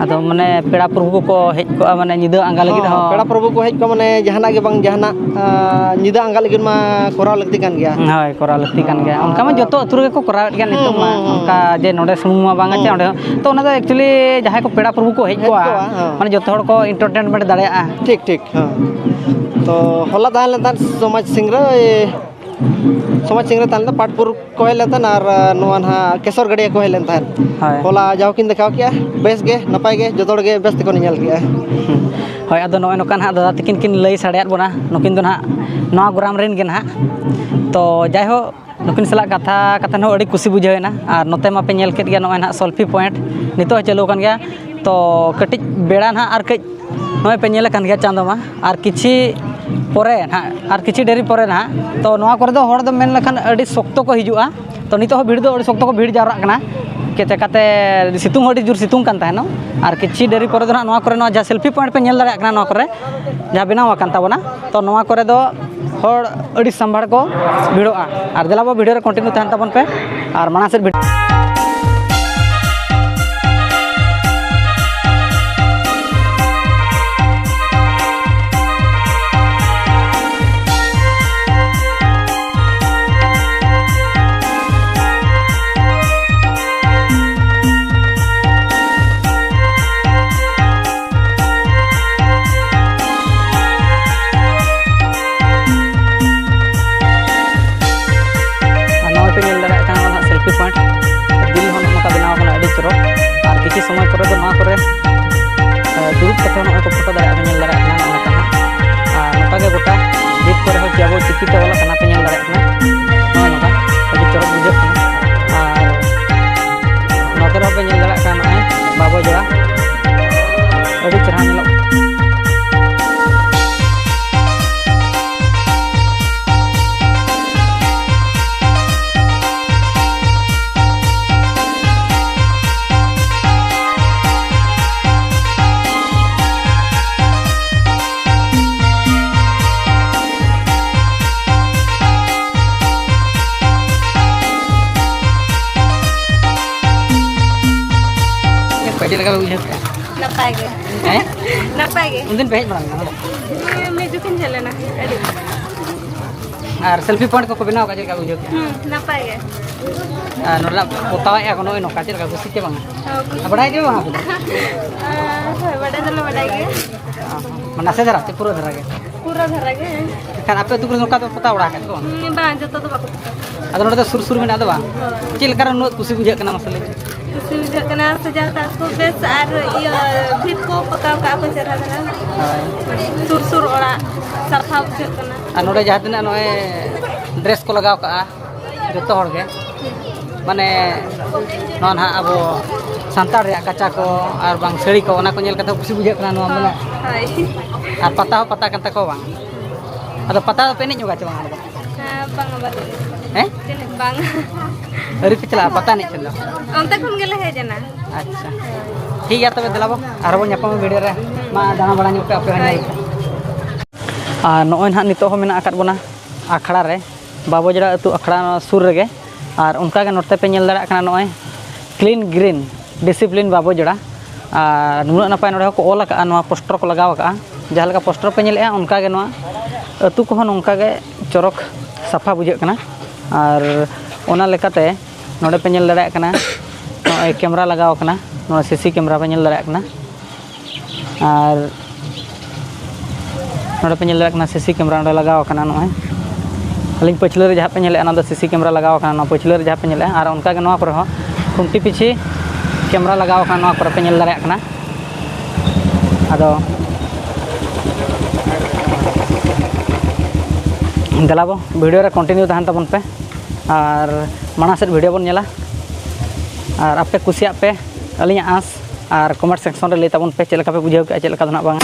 ᱟᱫᱚ ᱢᱟᱱᱮ ᱯᱮᱲᱟ ᱯᱨᱚᱵᱷᱩ ᱠᱚᱠᱚ ᱦᱮᱡ ᱠᱚᱜᱼᱟ, ᱢᱟᱱᱮ ᱧᱤᱫᱟᱹ ᱟᱸᱜᱟ ᱞᱟᱹᱜᱤᱫ ᱦᱚᱸ, ᱦᱚᱸ᱾ ᱯᱮᱲᱟ ᱯᱨᱚᱵᱷᱩ ᱠᱚ ᱦᱮᱡ ᱠᱚᱜᱼᱟ, ᱢᱟᱱᱮ ᱡᱟᱦᱟᱱᱟᱜ ᱜᱮ ᱵᱟᱝ ᱡᱟᱦᱟᱱᱟᱜ, ᱟᱸ, ᱧᱤᱫᱟᱹ ᱟᱸᱜᱟ ᱞᱟᱹᱜᱤᱫ ᱢᱟ ᱠᱚᱨᱟᱣ ᱞᱟᱹᱠᱛᱤ ᱠᱟᱱ ᱜᱮᱭᱟ᱾ ᱦᱳᱭ, ᱠᱚᱨᱟᱣ ᱞᱟᱹᱠᱛᱤ ᱠᱟᱱ ᱜᱮᱭᱟ᱾ ᱚᱱᱠᱟ ᱢᱟ ᱟᱨ ᱡᱚᱛᱚ ᱟᱹᱛᱩ ᱨᱮᱜᱮ ᱠᱚ ᱠᱚᱨᱟᱣᱮᱫ ᱜᱮᱭᱟ ᱱᱤᱛᱚᱜ ᱦᱩᱸ, ᱢᱟ᱾ ᱦᱩᱸ, ᱦᱩᱸ᱾ ᱚᱱᱠᱟ ᱡᱮ ᱱᱚᱰᱮ ᱥᱩᱢᱩᱝ ᱢᱟ ᱵᱟᱝᱟ ᱪᱮ, ᱦᱩᱸ᱾ ᱚᱸᱰᱮ ᱦᱚᱸ᱾ ᱛᱚ ᱚᱱᱟ ᱫᱚ actually ᱡᱟᱦᱟᱸᱭ ᱠᱚ ᱯᱮᱲᱟ ᱯᱨᱚᱵᱷᱩ ᱠᱚ ᱦᱮᱡ ᱦᱮᱡ ᱠᱚᱜᱼᱟ, ᱠᱚᱜᱼᱟ, ᱦᱚᱸ᱾ ᱢᱟᱱᱮ ᱡᱚᱛᱚ ᱦᱚᱲ ᱠᱚ entertainment ᱫᱟᱲᱮᱭᱟᱜᱼᱟ᱾ ᱴᱷᱤᱠ, ᱴᱷᱤᱠ, ᱦᱚᱸ᱾ ᱛᱚ ᱦᱚᱞᱟ ᱛᱟᱦᱮᱸ ᱞᱮᱱ ᱛᱟᱦᱮᱸᱫ ᱥᱚᱢᱟᱡᱽ ᱥᱤᱝᱨᱟᱹᱭ, ᱥᱚᱢᱟᱡᱽ ᱥᱤᱝᱨᱟᱹᱭ ᱛᱟᱦᱮᱸ ᱞᱮᱱ ᱛᱟᱦᱮᱸᱫ, ᱯᱟᱴᱯᱩᱨ ᱠᱚ ᱦᱮᱡ ᱞᱮᱱ ᱛᱟᱦᱮᱸᱫ ᱟᱨ, ᱟᱸ, ᱱᱚᱣᱟ ᱱᱟᱦᱟᱜ ᱠᱮᱥᱚᱨ ᱜᱟᱹᱰᱭᱟᱹ ᱠᱚ ᱦᱮᱡ ᱞᱮᱱ ᱛᱟᱦᱮᱸᱫ᱾ ᱦᱳᱭ᱾ ᱦᱚᱞᱟ ᱡᱟᱣ ᱠᱤᱱ ᱫᱮᱠᱷᱟᱣ ᱠᱮᱜᱼᱟ, ᱵᱮᱥ ᱜᱮ, ᱱᱟᱯᱟᱭ ᱜᱮ, ᱡᱚᱛᱚ ᱦᱚᱲ ᱜᱮ ᱵᱮᱥ ᱛᱮᱠᱚ ᱧᱮᱧᱮᱞ ᱠᱮᱜᱼᱟ᱾ ᱦᱩᱸ᱾ ᱦᱳᱭ, ᱟᱫᱚ ᱱᱚᱜᱼᱚᱭ ᱱᱚᱝᱠᱟ ᱱᱟᱦᱟᱜ ᱫᱟᱫᱟ ᱛᱟᱹᱠᱤᱱ ᱠᱤᱱ ᱞᱟᱹᱭ ᱥᱟᱰᱮᱭᱟᱫ ᱵᱚᱱᱟ, ᱱᱩᱠᱤᱱ ᱫᱚ ᱱᱟᱦᱟᱜ ᱱᱚᱣᱟ ᱜᱨᱟᱢ ᱨᱮᱱ ᱜᱮ ᱱᱟᱦᱟᱜ᱾ ᱛᱚ ᱡᱟᱭᱦᱳᱠ, ᱱᱩᱠᱤᱱ ᱥᱟᱞᱟᱜ ᱠᱟᱛᱷᱟ ᱠᱟᱛᱮ ᱦᱚᱸ ᱟᱹᱰᱤ ᱠᱩᱥᱤ ᱵᱩᱡᱷᱟᱹᱣ ᱮᱱᱟ᱾ ᱟᱨ ᱱᱚᱛᱮ ᱢᱟᱯᱮ ᱧᱮᱞ ᱠᱮᱫ ᱜᱮᱭᱟ, ᱱᱚᱜᱼᱚᱭ ᱱᱟᱦᱟᱜ ᱥᱮᱞᱯᱷᱤ ᱯᱚᱭᱮᱱᱴ ᱱᱤᱛᱚᱜ ᱦᱚᱸ ᱪᱟᱹᱞᱩ ᱟᱠᱟᱱ ᱜᱮᱭᱟ᱾ ᱛᱚ ᱠᱟᱹᱴᱤᱡ ᱵᱮᱲᱟ ᱱᱟᱦᱟᱜ ᱟᱨ ᱠᱟᱹᱡ ᱱᱚᱜᱼᱚᱭ ᱯᱮ ᱧᱮᱞ ᱟᱠᱟᱱ ᱜᱮᱭᱟ ᱪᱟᱸᱫᱚ ᱢᱟ, ᱟᱨ ᱠᱤᱪᱷᱤ ᱯᱚᱨᱮ ᱱᱟᱦᱟᱜ, ᱟᱨ ᱠᱤᱪᱷᱤ ᱰᱮᱨᱤ ᱯᱚᱨᱮ ᱱᱟᱦᱟᱜ, ᱛᱚ ᱱᱚᱣᱟ ᱠᱚᱨᱮ ᱫᱚ ᱦᱚᱲ ᱫᱚ ᱢᱮᱱ ᱞᱮᱠᱷᱟᱱ ᱟᱹᱰᱤ ᱥᱚᱠᱛᱚ ᱠᱚ ᱦᱤᱡᱩᱜᱼᱟ᱾ ᱛᱚ ᱱᱤᱛᱚᱜ ᱦᱚᱸ ᱵᱷᱤᱲ ᱫᱚ ᱟᱹᱰᱤ ᱥᱚᱠᱛᱚ ᱠᱚ ᱵᱷᱤᱲ ᱡᱟᱣᱨᱟᱜ ᱠᱟᱱᱟ᱾ ᱪᱮᱠᱟᱛᱮ ᱥᱤᱛᱩᱝ ᱦᱚᱸ ᱟᱹᱰᱤ ᱡᱳᱨ ᱥᱤᱛᱩᱝ ᱠᱟᱱ ᱛᱟᱦᱮᱱᱟ᱾ ᱟᱨ ᱠᱤᱪᱷᱤ ᱰᱮᱨᱤ ᱯᱚᱨᱮ ᱫᱚ ᱱᱟᱦᱟᱜ ᱱᱚᱣᱟ ᱠᱚᱨᱮ, ᱱᱚᱣᱟ ᱡᱟᱦᱟᱸ ᱥᱮᱞᱯᱷᱤ ᱯᱚᱭᱮᱱᱴ ᱯᱮ ᱧᱮᱞ ᱫᱟᱲᱮᱭᱟᱜ ᱠᱟᱱᱟ, ᱱᱚᱣᱟ ᱠᱚᱨᱮ ᱡᱟᱦᱟᱸ ᱵᱮᱱᱟᱣ ᱟᱠᱟᱱ ᱛᱟᱵᱚᱱᱟ, ᱛᱚ ᱱᱚᱣᱟ ᱠᱚᱨᱮ ᱫᱚ ᱦᱚᱲ ᱟᱹᱰᱤ ᱥᱟᱢᱵᱷᱟᱲ ᱠᱚ ᱵᱷᱤᱲᱚᱜᱼᱟ᱾ ᱟᱨ ᱫᱮᱞᱟ ᱵᱚ, ᱵᱷᱤᱰᱤᱭᱳ ᱨᱮ ᱠᱚᱱᱴᱤᱱᱤᱭᱩ ᱛᱟᱦᱮᱱ ᱛᱟᱵᱚᱱ ᱯᱮ ᱟᱨ ᱢᱟᱲᱟᱝ ᱥᱮᱫ ᱵᱷᱤᱰᱤᱭᱳ ᱟᱨ ᱱᱚᱜᱼᱚᱭ ᱯᱮ ᱧᱮᱞ ᱫᱟᱲᱮᱭᱟᱜ ᱠᱟᱱᱟ, ᱱᱚᱣᱟ ᱥᱮᱞᱯᱷᱤ ᱯᱚᱭᱮᱱᱴ ᱫᱤᱞ ᱦᱚᱸ ᱱᱚᱜᱼᱚ ᱱᱚᱝᱠᱟ ᱵᱮᱱᱟᱣ ᱠᱟᱱᱟ, ᱟᱹᱰᱤ ᱪᱚᱨᱚᱠ᱾ ᱟᱨ ᱠᱤᱪᱷᱩ ᱥᱚᱢᱚᱭ ᱯᱚᱨᱮ ᱫᱚ ᱱᱚᱣᱟ ᱠᱚᱨᱮ, ᱮ, ᱫᱩᱲᱩᱵ ᱠᱟᱛᱮ ᱱᱚᱜᱼᱚᱭ ᱠᱚ ᱯᱷᱳᱴᱳ ᱫᱟᱲᱮᱭᱟᱜᱼᱟ, ᱯᱮ ᱧᱮᱞ ᱫᱟᱲᱮᱭᱟᱜ ᱠᱟᱱᱟ ᱱᱚᱜᱼᱚ ᱱᱚᱝᱠᱟ ᱦᱟᱸᱜ᱾ ᱟᱨ ᱱᱚᱝᱠᱟ ᱜᱮ ᱜᱚᱴᱟ ᱵᱷᱤᱛ ᱠᱚᱨᱮ ᱦᱚᱸ ᱡᱮ ᱟᱵᱚ ᱪᱤᱠᱤ ᱛᱮ ᱚᱞ ᱟᱠᱟᱱᱟ, ᱯᱮ ᱧᱮᱞ ᱫᱟᱲᱮᱭᱟᱜ ᱠᱟᱱᱟ ᱱᱚᱜᱼᱚ ᱱᱚᱝᱠᱟ, ᱟᱹᱰᱤ ᱪᱚᱨᱚᱠ ᱵᱩᱡᱷᱟᱹᱜ ᱠᱟᱱᱟ᱾ ᱟᱨ ᱱᱚᱛᱮ ᱨᱮᱦᱚᱸ ᱯᱮ ᱧᱮᱞ ᱫᱟᱲᱮᱭᱟᱜ ᱠᱟᱱᱟ, ᱱᱚᱜᱼᱚᱭ ᱵᱟᱵᱚ ᱡᱚᱲᱟ, ᱟᱹᱰᱤ ᱪᱮᱦᱨᱟ ᱧᱮᱞᱚᱜ ᱠᱟᱱᱟ᱾ ᱪᱮᱫ ᱞᱮᱠᱟ ᱯᱮ ᱵᱩᱡᱷᱟᱹᱣ ᱠᱮᱫᱟ? ᱱᱟᱯᱟᱭ ᱜᱮ᱾ ᱦᱮᱸ? ᱱᱟᱯᱟᱭ ᱜᱮ᱾ ᱩᱱᱫᱤᱱ ᱯᱮ ᱦᱮᱡ ᱵᱟᱲᱟ ᱞᱮᱱᱟ ᱱᱚᱰᱮ? ᱦᱮᱸ, ᱢᱤᱫ ᱡᱚᱠᱷᱚᱱ ᱦᱮᱡ ᱞᱮᱱᱟ, ᱟᱹᱰᱤ᱾ ᱟᱨ ᱥᱮᱞᱯᱷᱤ ᱯᱚᱭᱮᱱᱴ ᱠᱚᱠᱚ ᱵᱮᱱᱟᱣ ᱟᱠᱟᱫ, ᱪᱮᱫ ᱞᱮᱠᱟ ᱵᱩᱡᱷᱟᱹᱣ ᱠᱮᱫᱟ? ᱦᱩᱸ, ᱱᱟᱯᱟᱭ ᱜᱮ᱾ ᱟᱨ ᱱᱚᱰᱮᱱᱟᱜ ᱯᱚᱛᱟᱣᱮᱫᱼᱟ ᱠᱚ ᱱᱚᱜᱼᱚᱭ ᱱᱚᱝᱠᱟ, ᱪᱮᱫ ᱞᱮᱠᱟ ᱠᱩᱥᱤ ᱪᱮ ᱵᱟᱝᱟ? ᱦᱚᱸ, ᱠᱩᱥᱤ᱾ ᱟᱨ ᱵᱟᱰᱟᱭ ᱜᱮ ᱵᱟᱝ ᱟᱯᱮ ᱫᱚ? ᱟᱨ, ᱦᱳᱭ, ᱵᱟᱰᱟᱭ ᱫᱚᱞᱮ ᱵᱟᱰᱟᱭ ᱜᱮᱭᱟ᱾ ᱚ, ᱱᱟᱥᱮ ᱫᱷᱟᱨᱟ ᱪᱮ ᱯᱩᱨᱟᱹ ᱫᱷᱟᱨᱟ ᱜᱮ? ᱯᱩᱨᱟᱹ ᱫᱷᱟᱨᱟ ᱜᱮ᱾ ᱮᱱᱠᱷᱟᱱ ᱟᱯᱮ ᱟᱹᱛᱩ ᱠᱚᱨᱮ ᱱᱚᱝᱠᱟ ᱫᱚ ᱯᱚᱛᱟᱣ ᱵᱟᱲᱟ ᱟᱠᱟᱫ ᱠᱚ ᱵᱟᱝ? ᱦᱩᱸ, ᱵᱟᱝ, ᱡᱚᱛᱚ ᱫᱚ ᱵᱟᱠᱚ ᱯᱚᱛᱟᱣ᱾ ᱟᱫᱚ ᱱᱚᱰᱮ ᱫᱚ ᱥᱩᱨ ᱥᱩᱨ ᱢᱮᱱᱟᱜ ᱫᱚ ᱵᱟᱝ? ᱦᱳᱭ᱾ ᱪᱮᱫ ᱞᱮᱠᱟᱨᱮ ᱩᱱᱟᱹᱜ ᱠᱩᱥᱤ ᱵᱩᱡᱷᱟᱹᱜ ᱠᱟᱱᱟ, ᱢᱟᱥᱮ ᱞᱟᱹᱭ ᱢᱮ? ᱠᱩᱥᱤ ᱵᱩᱡᱷᱟᱹᱜ ᱠᱟᱱᱟ, ᱥᱟᱡᱟᱣ ᱠᱟᱜ ᱠᱚ ᱵᱮᱥ, ᱟᱨ ᱤᱭᱟᱹ ᱵᱷᱤᱛ ᱠᱚ ᱯᱚᱛᱟᱣ ᱠᱟᱜ ᱠᱚ ᱪᱮᱦᱨᱟ ᱫᱷᱟᱨᱟ᱾ ᱦᱳᱭ᱾ ᱥᱩᱨ ᱥᱩᱨ ᱚᱲᱟᱜ ᱥᱟᱯᱷᱟ ᱵᱩᱡᱷᱟᱹᱜ ᱠᱟᱱᱟ᱾ ᱟᱨ ᱱᱚᱰᱮ ᱡᱟᱦᱟᱸ ᱛᱤᱱᱟᱹᱜ ᱱᱚᱜᱼᱚᱭ ᱰᱨᱮᱥ ᱠᱚ ᱞᱟᱜᱟᱣ ᱠᱟᱜᱼᱟ ᱡᱚᱛᱚ ᱦᱚᱲ ᱜᱮ, ᱢᱟᱱᱮ ᱱᱚᱣᱟ ᱱᱟᱦᱟᱜ ᱟᱵᱚ ᱥᱟᱱᱛᱟᱲ ᱨᱮᱭᱟᱜ ᱠᱟᱪᱟ ᱠᱚ ᱟᱨ ᱵᱟᱝ ᱥᱟᱹᱲᱤ ᱠᱚ, ᱚᱱᱟ ᱠᱚ ᱧᱮᱞ ᱠᱟᱛᱮ ᱠᱩᱥᱤ ᱵᱩᱡᱷᱟᱹᱜ ᱠᱟᱱᱟ ᱱᱚᱣᱟ, ᱢᱟᱱᱮ᱾ ᱦᱳᱭ᱾ ᱟᱨ ᱯᱟᱛᱟ ᱦᱚᱸ ᱯᱟᱛᱟ ᱠᱟᱱ ᱛᱟᱠᱚᱣᱟ ᱵᱟᱝ? ᱟᱫᱚ ᱯᱟᱛᱟ ᱫᱚᱯᱮ ᱮᱱᱮᱡ ᱧᱚᱜᱟ ᱪᱮ ᱵᱟᱝ ᱟᱫᱚ? ᱦᱮᱸ, ᱵᱟᱝᱟ, ᱵᱟᱞᱮ ᱮᱱᱮᱡ᱾ ᱦᱮᱸ? ᱵᱟᱝ᱾ ᱟᱹᱣᱨᱤ ᱯᱮ ᱪᱟᱞᱟᱜᱼᱟ ᱯᱟᱛᱟ ᱮᱱᱮᱡ ᱠᱷᱮᱞ ᱫᱚ? ᱚᱱᱛᱮ ᱠᱷᱚᱱ ᱜᱮᱞᱮ ᱦᱮᱡ ᱮᱱᱟ᱾ ᱟᱪᱪᱷᱟ, ᱴᱷᱤᱠ ᱜᱮᱭᱟ, ᱛᱚᱵᱮ ᱫᱮᱞᱟ ᱵᱚ, ᱟᱨᱦᱚᱸ ᱵᱚᱱ ᱧᱟᱯᱟᱢᱟ ᱵᱷᱤᱰᱤᱭᱳ ᱨᱮ᱾ ᱢᱟ ᱫᱟᱬᱟ ᱵᱟᱲᱟ ᱧᱚᱜ ᱯᱮ ᱟᱯᱮ ᱦᱚᱸ᱾ ᱦᱳᱭ᱾ ᱧᱮᱞ ᱯᱮ᱾ ᱟᱨ ᱱᱚᱜᱼᱚᱭ ᱱᱟᱦᱟᱜ ᱱᱤᱛᱚᱜ ᱦᱚᱸ ᱢᱮᱱᱟᱜ ᱟᱠᱟᱫ ᱵᱚᱱᱟ ᱟᱠᱷᱲᱟ ᱨᱮ, ᱵᱟᱵᱚᱡᱽᱲᱟ ᱟᱹᱛᱩ ᱟᱠᱷᱲᱟ ᱱᱚᱣᱟ ᱥᱩᱨ ᱨᱮᱜᱮ᱾ ᱟᱨ ᱚᱱᱠᱟᱜᱮ ᱱᱚᱛᱮ ᱯᱮ ᱧᱮᱞ ᱫᱟᱲᱮᱭᱟᱜ ᱠᱟᱱᱟ, ᱱᱚᱜᱼᱚᱭ ᱠᱞᱤᱱ ᱜᱨᱤᱱ ᱰᱤᱥᱤᱯᱞᱤᱱ ᱵᱟᱵᱚᱡᱽᱲᱟ᱾ ᱟᱨ ᱱᱩᱱᱟᱹᱜ ᱱᱟᱯᱟᱭ ᱱᱚᱰᱮ ᱦᱚᱸᱠᱚ ᱚᱞ ᱟᱠᱟᱫᱼᱟ, ᱱᱚᱣᱟ ᱯᱳᱥᱴᱟᱨ ᱠᱚ ᱞᱟᱜᱟᱣ ᱟᱠᱟᱫᱼᱟ᱾ ᱡᱟᱦᱟᱸ ᱞᱮᱠᱟ ᱯᱳᱥᱴᱟᱨ ᱯᱮ ᱧᱮᱞᱮᱫᱼᱟ, ᱚᱱᱠᱟᱜᱮ ᱱᱚᱣᱟ ᱟᱹᱛᱩ ᱠᱚᱦᱚᱸ ᱱᱚᱝᱠᱟᱜᱮ ᱪᱚᱨᱚᱠ ᱥᱟᱯᱷᱟ ᱵᱩᱡᱷᱟᱹᱜ ᱠᱟᱱᱟ᱾ ᱟᱨ ᱚᱱᱟ ᱞᱮᱠᱟᱛᱮ ᱱᱚᱰᱮ ᱯᱮ ᱧᱮᱞ ᱫᱟᱲᱮᱭᱟᱜ ᱠᱟᱱᱟ, ᱱᱚᱜᱼᱚᱭ ᱠᱮᱢᱨᱟ ᱞᱟᱜᱟᱣ ᱟᱠᱟᱱᱟ, ᱱᱚᱣᱟ ᱥᱤᱥᱤ ᱠᱮᱢᱨᱟ ᱯᱮ ᱧᱮᱞ ᱫᱟᱲᱮᱭᱟᱜ ᱠᱟᱱᱟ᱾ ᱟᱨ ᱱᱚᱰᱮ ᱯᱮ ᱧᱮᱞ ᱫᱟᱲᱮᱭᱟᱜ ᱠᱟᱱᱟ, ᱥᱤᱥᱤ ᱠᱮᱢᱨᱟ ᱱᱚᱰᱮ ᱞᱟᱜᱟᱣ ᱟᱠᱟᱱᱟ᱾ ᱱᱚᱜᱼᱚᱭ ᱟᱹᱞᱤᱧ ᱯᱟᱹᱪᱷᱞᱟᱹ ᱨᱮ ᱡᱟᱦᱟᱸ ᱯᱮ ᱧᱮᱞᱮᱫᱼᱟ, ᱚᱱᱟ ᱫᱚ ᱥᱤᱥᱤ ᱠᱮᱢᱨᱟ ᱞᱟᱜᱟᱣ ᱟᱠᱟᱱᱟ, ᱱᱚᱣᱟ ᱯᱟᱹᱪᱷᱞᱟᱹ ᱨᱮ ᱡᱟᱦᱟᱸ ᱯᱮ ᱧᱮᱞᱮᱫᱼᱟ᱾ ᱟᱨ ᱚᱱᱠᱟᱜᱮ ᱱᱚᱣᱟ ᱠᱚᱨᱮ ᱦᱚᱸ ᱠᱷᱩᱱᱴᱤ ᱯᱤᱪᱷᱤ ᱠᱮᱢᱨᱟ ᱞᱟᱜᱟᱣ ᱟᱠᱟᱱᱟ, ᱱᱚᱣᱟ ᱠᱚᱨᱮ ᱯᱮ ᱧᱮᱞ ᱫᱟᱲᱮᱭᱟᱜ ᱠᱟᱱᱟ᱾ ᱟᱫᱚ ᱫᱮᱞᱟ ᱵᱚ, ᱵᱷᱤᱰᱤᱭᱳ ᱨᱮ ᱠᱚᱱᱴᱤᱱᱤᱭᱩ ᱛᱟᱦᱮᱱ ᱛᱟᱵᱚᱱ ᱯᱮ, ᱟᱨ ᱢᱟᱲᱟᱝ ᱥᱮᱫ ᱵᱷᱤᱰᱤᱭᱳ ᱵᱚᱱ ᱧᱮᱞᱟ᱾ ᱟᱨ ᱟᱯᱮ ᱠᱩᱥᱤᱭᱟᱜ ᱯᱮ, ᱟᱹᱞᱤᱧᱟᱜ ᱟᱸᱥ, ᱟᱨ ᱠᱚᱢᱮᱱᱴ ᱥᱮᱠᱥᱚᱱ ᱨᱮ ᱞᱟᱹᱭ ᱛᱟᱵᱚᱱ ᱯᱮ ᱪᱮᱫ ᱞᱮᱠᱟ ᱯᱮ ᱵᱩᱡᱷᱟᱹᱣ ᱠᱮᱜᱼᱟ, ᱪᱮᱫ ᱞᱮᱠᱟ ᱫᱚ ᱱᱟᱜ ᱵᱟᱝ᱾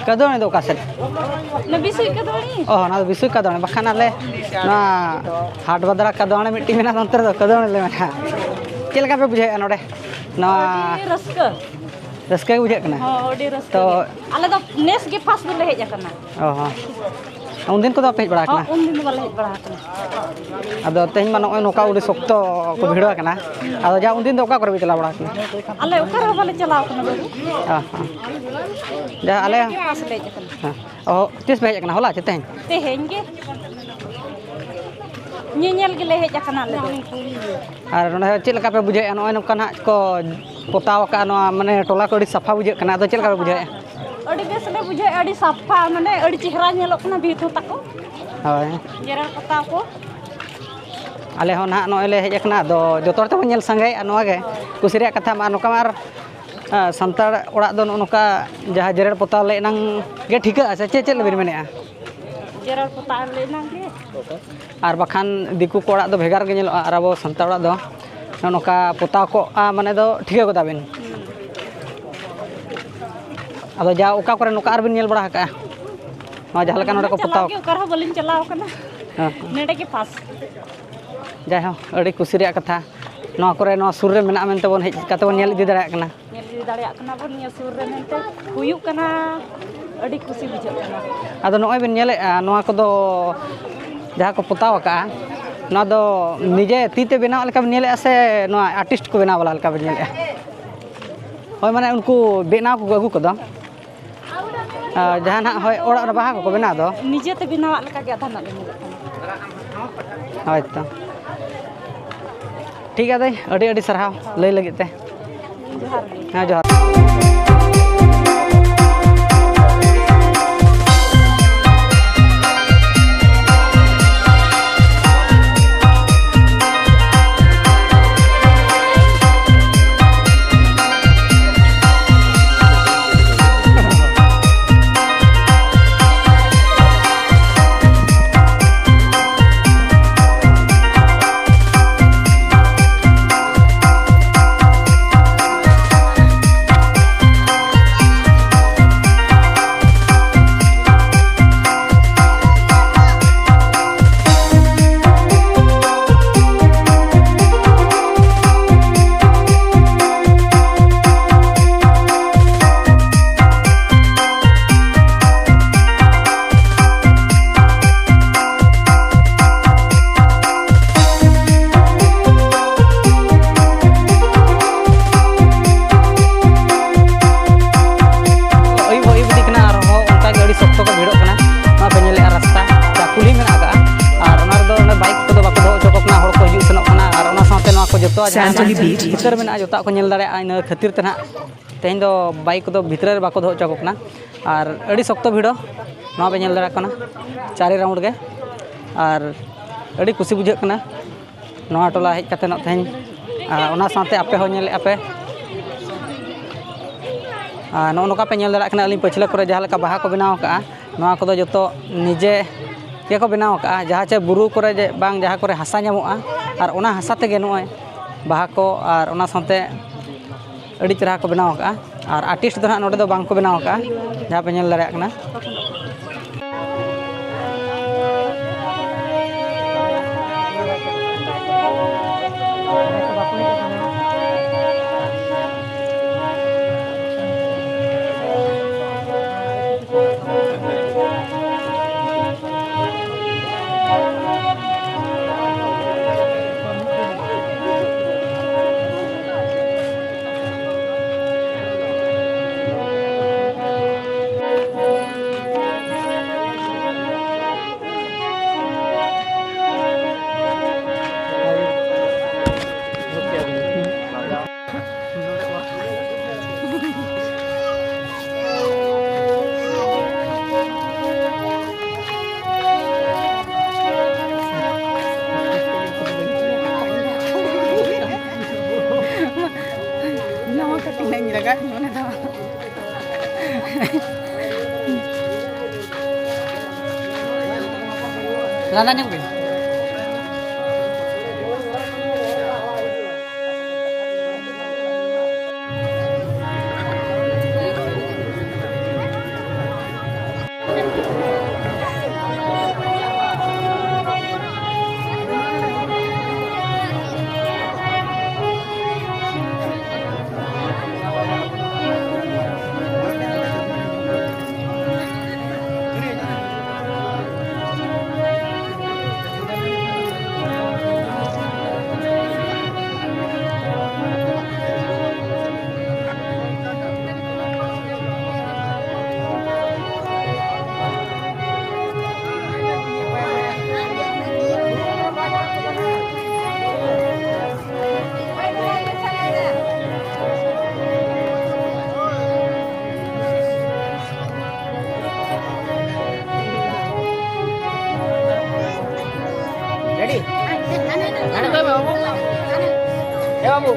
ᱠᱟᱫᱚᱣᱟᱱᱤ ᱫᱚ ᱚᱠᱟ ᱥᱮᱫ? ᱚᱱᱟ ᱵᱤᱥᱩᱭ ᱠᱟᱫᱚᱣᱟᱱᱤ᱾ ᱚ, ᱚᱱᱟ ᱫᱚ ᱵᱤᱥᱩᱭ ᱠᱟᱫᱚᱣᱟᱱᱤ, ᱵᱟᱠᱷᱟᱱ ᱟᱞᱮ ᱱᱚᱣᱟ ᱦᱟᱴ ᱵᱟᱫᱽᱨᱟ ᱠᱟᱫᱚᱣᱟᱱᱤ ᱢᱤᱫᱴᱤᱡ ᱢᱮᱱᱟᱜᱼᱟ, ᱚᱱᱛᱮ ᱨᱮᱫᱚ ᱠᱟᱫᱚᱣᱟᱱᱤ ᱞᱮ ᱢᱮᱱᱟ᱾ ᱪᱮᱫ ᱞᱮᱠᱟ ᱯᱮ ᱵᱩᱡᱷᱟᱹᱣᱮᱫᱼᱟ ᱱᱚᱰᱮ? ᱱᱚᱣᱟ ᱟᱹᱰᱤ ᱨᱟᱹᱥᱠᱟᱹ᱾ ᱨᱟᱹᱥᱠᱟᱹ ᱜᱮ ᱵᱩᱡᱷᱟᱹᱜ ᱠᱟᱱᱟ? ᱦᱚᱸ, ᱟᱹᱰᱤ ᱨᱟᱹᱥᱠᱟᱹ ᱛᱚ ᱜᱮ᱾ ᱟᱞᱮ ᱫᱚ ᱱᱮᱥ ᱜᱮ ᱯᱷᱟᱥᱴ ᱜᱮᱞᱮ ᱦᱮᱡ ᱟᱠᱟᱱᱟ᱾ ᱚ ᱦᱚᱸ᱾ ᱩᱱᱫᱤᱱ ᱠᱚᱫᱚ ᱵᱟᱯᱮ ᱦᱮᱡ ᱵᱟᱲᱟ ᱦᱚᱸ, ᱟᱠᱟᱱᱟ? ᱩᱱᱫᱤᱱ ᱫᱚ ᱵᱟᱞᱮ ᱦᱮᱡ ᱵᱟᱲᱟ ᱟᱠᱟᱱᱟ᱾ ᱟᱫᱚ ᱛᱮᱦᱮᱧ ᱢᱟ ᱱᱚᱜᱼᱚᱭ ᱱᱚᱝᱠᱟ ᱟᱹᱰᱤ ᱥᱚᱠᱛᱚ ᱠᱚ ᱵᱷᱤᱲᱚᱜ ᱠᱟᱱᱟ᱾ ᱟᱫᱚ ᱡᱟ ᱩᱱᱫᱤᱱ ᱫᱚ ᱚᱠᱟ ᱠᱚᱨᱮ ᱯᱮ ᱪᱟᱞᱟᱣ ᱵᱟᱲᱟ ᱟᱠᱟᱱᱟ? ᱟᱞᱮ ᱚᱠᱟ ᱨᱮᱦᱚᱸ ᱵᱟᱞᱮ ᱪᱟᱞᱟᱣ ᱟᱠᱟᱱᱟ ᱵᱟᱹᱵᱩ᱾ ᱚ ᱦᱚᱸ᱾ ᱡᱟ ᱟᱞᱮ ᱯᱷᱟᱥᱴ ᱞᱮ ᱦᱮᱡ ᱟᱠᱟᱱᱟ᱾ ᱦᱮᱸ᱾ ᱚ, ᱛᱤᱥ ᱯᱮ ᱦᱮᱡ ᱟᱠᱟᱱᱟ? ᱦᱚᱞᱟ ᱪᱮ ᱛᱮᱦᱮᱧ? ᱛᱮᱦᱮᱧ ᱜᱮ᱾ ᱧᱮᱧᱮᱞ ᱜᱮᱞᱮ ᱦᱮᱡ ᱟᱠᱟᱱᱟ ᱟᱞᱮ ᱫᱚ᱾ ᱟᱨ ᱱᱚᱰᱮ ᱪᱮᱫ ᱞᱮᱠᱟ ᱯᱮ ᱵᱩᱡᱷᱟᱹᱣᱮᱫᱼᱟ? ᱱᱚᱜᱼᱚᱭ ᱱᱚᱝᱠᱟ ᱱᱟᱦᱟᱜ ᱠᱚ ᱯᱚᱛᱟᱣ ᱟᱠᱟᱫᱼᱟ ᱱᱚᱣᱟ, ᱢᱟᱱᱮ, ᱴᱚᱞᱟ ᱠᱚ ᱟᱹᱰᱤ ᱥᱟᱯᱷᱟ ᱵᱩᱡᱷᱟᱹᱜ ᱠᱟᱱᱟ᱾ ᱟᱫᱚ ᱪᱮᱫ ᱞᱮᱠᱟ ᱯᱮ ᱵᱩᱡᱷᱟᱹᱣᱮᱫᱼᱟ? ᱟᱹᱰᱤ ᱵᱮᱥ ᱞᱮ ᱵᱩᱡᱷᱟᱹᱣᱮᱫᱼᱟ, ᱟᱹᱰᱤ ᱥᱟᱯᱷᱟ, ᱢᱟᱱᱮ, ᱟᱹᱰᱤ ᱪᱮᱦᱨᱟ ᱧᱮᱞᱚᱜ ᱠᱟᱱᱟ ᱵᱷᱤᱛ ᱦᱚᱸ ᱛᱟᱠᱚ᱾ ᱦᱳᱭ᱾ ᱡᱮᱨᱮᱲ ᱯᱚᱛᱟᱣ ᱠᱚ᱾ ᱟᱞᱮ ᱦᱚᱸ ᱱᱟᱦᱟᱜ ᱱᱚᱜᱼᱚᱭ ᱞᱮ ᱦᱮᱡ ᱟᱠᱟᱱᱟ, ᱟᱫᱚ ᱡᱚᱛᱚ ᱦᱚᱲ ᱛᱮᱵᱚᱱ ᱧᱮᱞ ᱥᱟᱸᱜᱮᱭᱮᱫᱼᱟ ᱱᱚᱣᱟ ᱜᱮ᱾ ᱦᱳᱭ᱾ ᱠᱩᱥᱤ ᱨᱮᱭᱟᱜ ᱠᱟᱛᱷᱟ ᱢᱟ ᱱᱚᱝᱠᱟ ᱢᱟ ᱟᱨ, ᱟ, ᱥᱟᱱᱛᱟᱲ ᱚᱲᱟᱜ ᱫᱚ ᱱᱚᱜᱼᱚ ᱱᱚᱝᱠᱟ ᱡᱟᱦᱟᱸ ᱡᱮᱨᱮᱲ ᱯᱚᱛᱟᱣ ᱞᱮ ᱮᱱᱟᱝ ᱜᱮ ᱴᱷᱤᱠᱟᱹᱜᱼᱟ, ᱥᱮ ᱪᱮᱫ, ᱪᱮᱫ ᱞᱮᱵᱮᱱ ᱢᱮᱱᱮᱫᱼᱟ? ᱡᱮᱨᱮᱲ ᱯᱚᱛᱟᱣ ᱞᱮ ᱮᱱᱟᱝ ᱜᱮ᱾ ᱟᱨ ᱵᱟᱠᱷᱟᱱ ᱫᱤᱠᱩ ᱠᱚ ᱚᱲᱟᱜ ᱫᱚ ᱵᱷᱮᱜᱟᱨ ᱜᱮ ᱧᱮᱞᱚᱜᱼᱟ, ᱟᱨ ᱟᱵᱚ ᱥᱟᱱᱛᱟᱲ ᱚᱲᱟᱜ ᱫᱚ ᱱᱚᱜᱼᱚ ᱱᱚᱝᱠᱟ ᱯᱚᱛᱟᱣ ᱠᱚᱜᱼᱟ, ᱢᱟᱱᱮ ᱫᱚ ᱴᱷᱤᱠᱟᱹ ᱜᱚᱫᱟ ᱵᱤᱱ᱾ ᱦᱩᱸ᱾ ᱟᱫᱚ ᱡᱟ ᱚᱠᱟ ᱠᱚᱨᱮ ᱱᱚᱝᱠᱟ ᱟᱨ ᱵᱤᱱ ᱧᱮᱞ ᱵᱟᱲᱟ ᱟᱠᱟᱫᱼᱟ? ᱱᱚᱣᱟ ᱡᱟᱦᱟᱸ ᱞᱮᱠᱟ ᱱᱚᱰᱮ ᱠᱚ ᱪᱟᱞᱟᱣ ᱯᱚᱛᱟᱣ ᱜᱮ ᱚᱠᱟ ᱨᱮᱦᱚᱸ ᱵᱟᱹᱞᱤᱧ ᱪᱟᱞᱟᱣ ᱟᱠᱟᱱᱟ᱾ ᱦᱮᱸ᱾ ᱱᱚᱰᱮ ᱜᱮ ᱯᱷᱟᱥᱴ᱾ ᱡᱟᱭᱦᱳᱠ, ᱟᱹᱰᱤ ᱠᱩᱥᱤ ᱨᱮᱭᱟᱜ ᱠᱟᱛᱷᱟ, ᱱᱚᱣᱟ ᱠᱚᱨᱮ, ᱱᱚᱣᱟ ᱥᱩᱨ ᱨᱮ ᱢᱮᱱᱟᱜᱼᱟ ᱢᱮᱱᱛᱮ ᱵᱚᱱ ᱦᱮᱡ ᱠᱟᱛᱮ ᱵᱚᱱ ᱧᱮᱞ ᱤᱫᱤ ᱫᱟᱲᱮᱭᱟᱜ ᱠᱟᱱᱟ᱾ ᱧᱮᱞ ᱤᱫᱤ ᱫᱟᱲᱮᱭᱟᱜ ᱠᱟᱱᱟ ᱵᱚᱱ ᱱᱤᱭᱟᱹ ᱥᱩᱨ ᱨᱮ ᱢᱮᱱᱛᱮ ᱦᱩᱭᱩᱜ ᱠᱟᱱᱟ, ᱟᱹᱰᱤ ᱠᱩᱥᱤ ᱵᱩᱡᱷᱟᱹᱜ ᱠᱟᱱᱟ᱾ ᱟᱫᱚ ᱱᱚᱜᱼᱚᱭ ᱵᱮᱱ ᱧᱮᱞᱮᱫᱼᱟ, ᱱᱚᱣᱟ ᱠᱚᱫᱚ ᱡᱟᱦᱟᱸ ᱠᱚ ᱯᱚᱛᱟᱣ ᱟᱠᱟᱫᱼᱟ, ᱱᱚᱣᱟ ᱫᱚ ᱱᱤᱡᱮ ᱛᱤ ᱛᱮ ᱵᱮᱱᱟᱣ ᱞᱮᱠᱟ ᱵᱮᱱ ᱧᱮᱞᱮᱫᱼᱟ ᱥᱮ ᱱᱚᱣᱟ ᱟᱨᱴᱤᱥᱴ ᱠᱚ ᱵᱮᱱᱟᱣ ᱵᱟᱞᱟ ᱞᱮᱠᱟ ᱵᱮᱱ ᱧᱮᱞᱮᱫᱼᱟ? ᱦᱳᱭ, ᱢᱟᱱᱮ ᱩᱱᱠᱩ ᱵᱮᱱᱟᱣ ᱠᱚᱠᱚ ᱟᱹᱜᱩ ᱠᱚᱫᱚ, ᱟᱨ ᱡᱟᱦᱟᱸ ᱱᱟᱦᱟᱜ, ᱦᱳᱭ, ᱚᱲᱟᱜ ᱨᱮ ᱵᱟᱦᱟ ᱠᱚᱠᱚ ᱵᱮᱱᱟᱣ ᱫᱚ᱾ ᱱᱤᱡᱮ ᱛᱮ ᱵᱮᱱᱟᱣᱟᱜ ᱞᱮᱠᱟ ᱜᱮ ᱟᱫᱷᱟ ᱨᱮᱱᱟᱜ ᱫᱚ ᱧᱮᱞᱚᱜ ᱠᱟᱱᱟ᱾ ᱦᱳᱭ ᱛᱚ᱾ ᱴᱷᱤᱠ ᱜᱮᱭᱟ ᱫᱟᱹᱭ, ᱟᱹᱰᱤ ᱟᱹᱰᱤ ᱥᱟᱨᱦᱟᱣ ᱞᱟᱹᱭ ᱞᱟᱹᱜᱤᱫ ᱛᱮ᱾ ᱡᱚᱦᱟᱨ ᱜᱮ᱾ ᱦᱮᱸ, ᱡᱚᱦᱟᱨ᱾ Santali Beat. ᱵᱷᱤᱛᱟᱹᱨ ᱢᱮᱱᱟᱜᱼᱟ, ᱡᱚᱛᱚᱣᱟᱜ ᱠᱚ ᱧᱮᱞ ᱫᱟᱲᱮᱭᱟᱜᱼᱟ᱾ ᱤᱱᱟᱹ ᱠᱷᱟᱹᱛᱤᱨ ᱛᱮ ᱱᱟᱦᱟᱜ ᱛᱮᱦᱮᱧ ᱫᱚ ᱵᱟᱭᱤᱠ ᱠᱚᱫᱚ ᱵᱷᱤᱛᱨᱤ ᱨᱮ ᱵᱟᱠᱚ ᱫᱚᱦᱚ ᱦᱚᱪᱚ ᱟᱠᱚ ᱠᱟᱱᱟ᱾ ᱟᱨ ᱟᱹᱰᱤ ᱥᱚᱠᱛᱚ ᱵᱷᱤᱲᱚ, ᱱᱚᱣᱟ ᱯᱮ ᱧᱮᱞ ᱫᱟᱲᱮᱭᱟᱜ ᱠᱟᱱᱟ, ᱪᱟᱨᱮ ᱨᱟᱣᱩᱱᱰ ᱜᱮ᱾ ᱟᱨ ᱟᱹᱰᱤ ᱠᱩᱥᱤ ᱵᱩᱡᱷᱟᱹᱜ ᱠᱟᱱᱟ ᱱᱚᱣᱟ ᱴᱚᱞᱟ ᱦᱮᱡ ᱠᱟᱛᱮ ᱱᱚᱜ ᱛᱮᱦᱮᱧ᱾ ᱟᱨ ᱚᱱᱟ ᱥᱟᱶᱛᱮ ᱟᱯᱮ ᱦᱚᱸ ᱧᱮᱞᱮᱫᱼᱟ ᱯᱮ, ᱟᱨ ᱱᱚᱜᱼᱚ ᱱᱚᱝᱠᱟ ᱯᱮ ᱧᱮᱞ ᱫᱟᱲᱮᱭᱟᱜ ᱠᱟᱱᱟ, ᱟᱹᱞᱤᱧ ᱯᱟᱹᱪᱷᱞᱟᱹ ᱠᱚᱨᱮ ᱡᱟᱦᱟᱸ ᱞᱮᱠᱟ ᱵᱟᱦᱟ ᱠᱚ ᱵᱮᱱᱟᱣ ᱠᱟᱜᱼᱟ, ᱱᱚᱣᱟ ᱠᱚᱫᱚ ᱡᱚᱛᱚ ᱱᱤᱡᱮ ᱜᱮᱠᱚ ᱵᱮᱱᱟᱣ ᱠᱟᱜᱼᱟ᱾ ᱡᱟᱦᱟᱸ ᱪᱮ ᱵᱩᱨᱩ ᱠᱚᱨᱮ ᱡᱮ ᱵᱟᱝ, ᱡᱟᱦᱟᱸ ᱠᱚᱨᱮ ᱦᱟᱥᱟ ᱧᱟᱢᱚᱜᱼᱟ, ᱟᱨ ᱚᱱᱟ ᱦᱟᱥᱟ ᱛᱮᱜᱮ ᱱᱚᱜᱼᱚᱭ ᱵᱟᱦᱟ ᱠᱚ ᱟᱨ ᱚᱱᱟ ᱥᱟᱶᱛᱮ ᱟᱹᱰᱤ ᱪᱮᱦᱨᱟ ᱠᱚ ᱵᱮᱱᱟᱣ ᱠᱟᱜᱼᱟ᱾ ᱟᱨ ᱟᱨᱴᱤᱥᱴ ᱫᱚ ᱱᱟᱦᱟᱜ ᱱᱚᱰᱮ ᱫᱚ ᱵᱟᱝ ᱠᱚ ᱵᱮᱱᱟᱣ ᱠᱟᱜᱼᱟ, ᱡᱟᱦᱟᱸ ᱯᱮ ᱧᱮᱞ ᱫᱟᱲᱮᱭᱟᱜ ᱠᱟᱱᱟ᱾ ᱱᱚᱣᱟ ᱠᱟᱹᱴᱤᱡ ᱱᱟᱜ ᱤᱧ ᱞᱟᱜᱟᱣ ᱢᱚᱱᱮ ᱫᱚ᱾ ᱞᱟᱸᱫᱟ ᱧᱚᱜ ᱵᱤᱱ᱾ ᱨᱮᱰᱤ? ᱦᱟᱱᱮ ᱛᱚ ᱵᱟᱹᱵᱩ᱾ ᱮ ᱵᱟᱹᱵᱩ᱾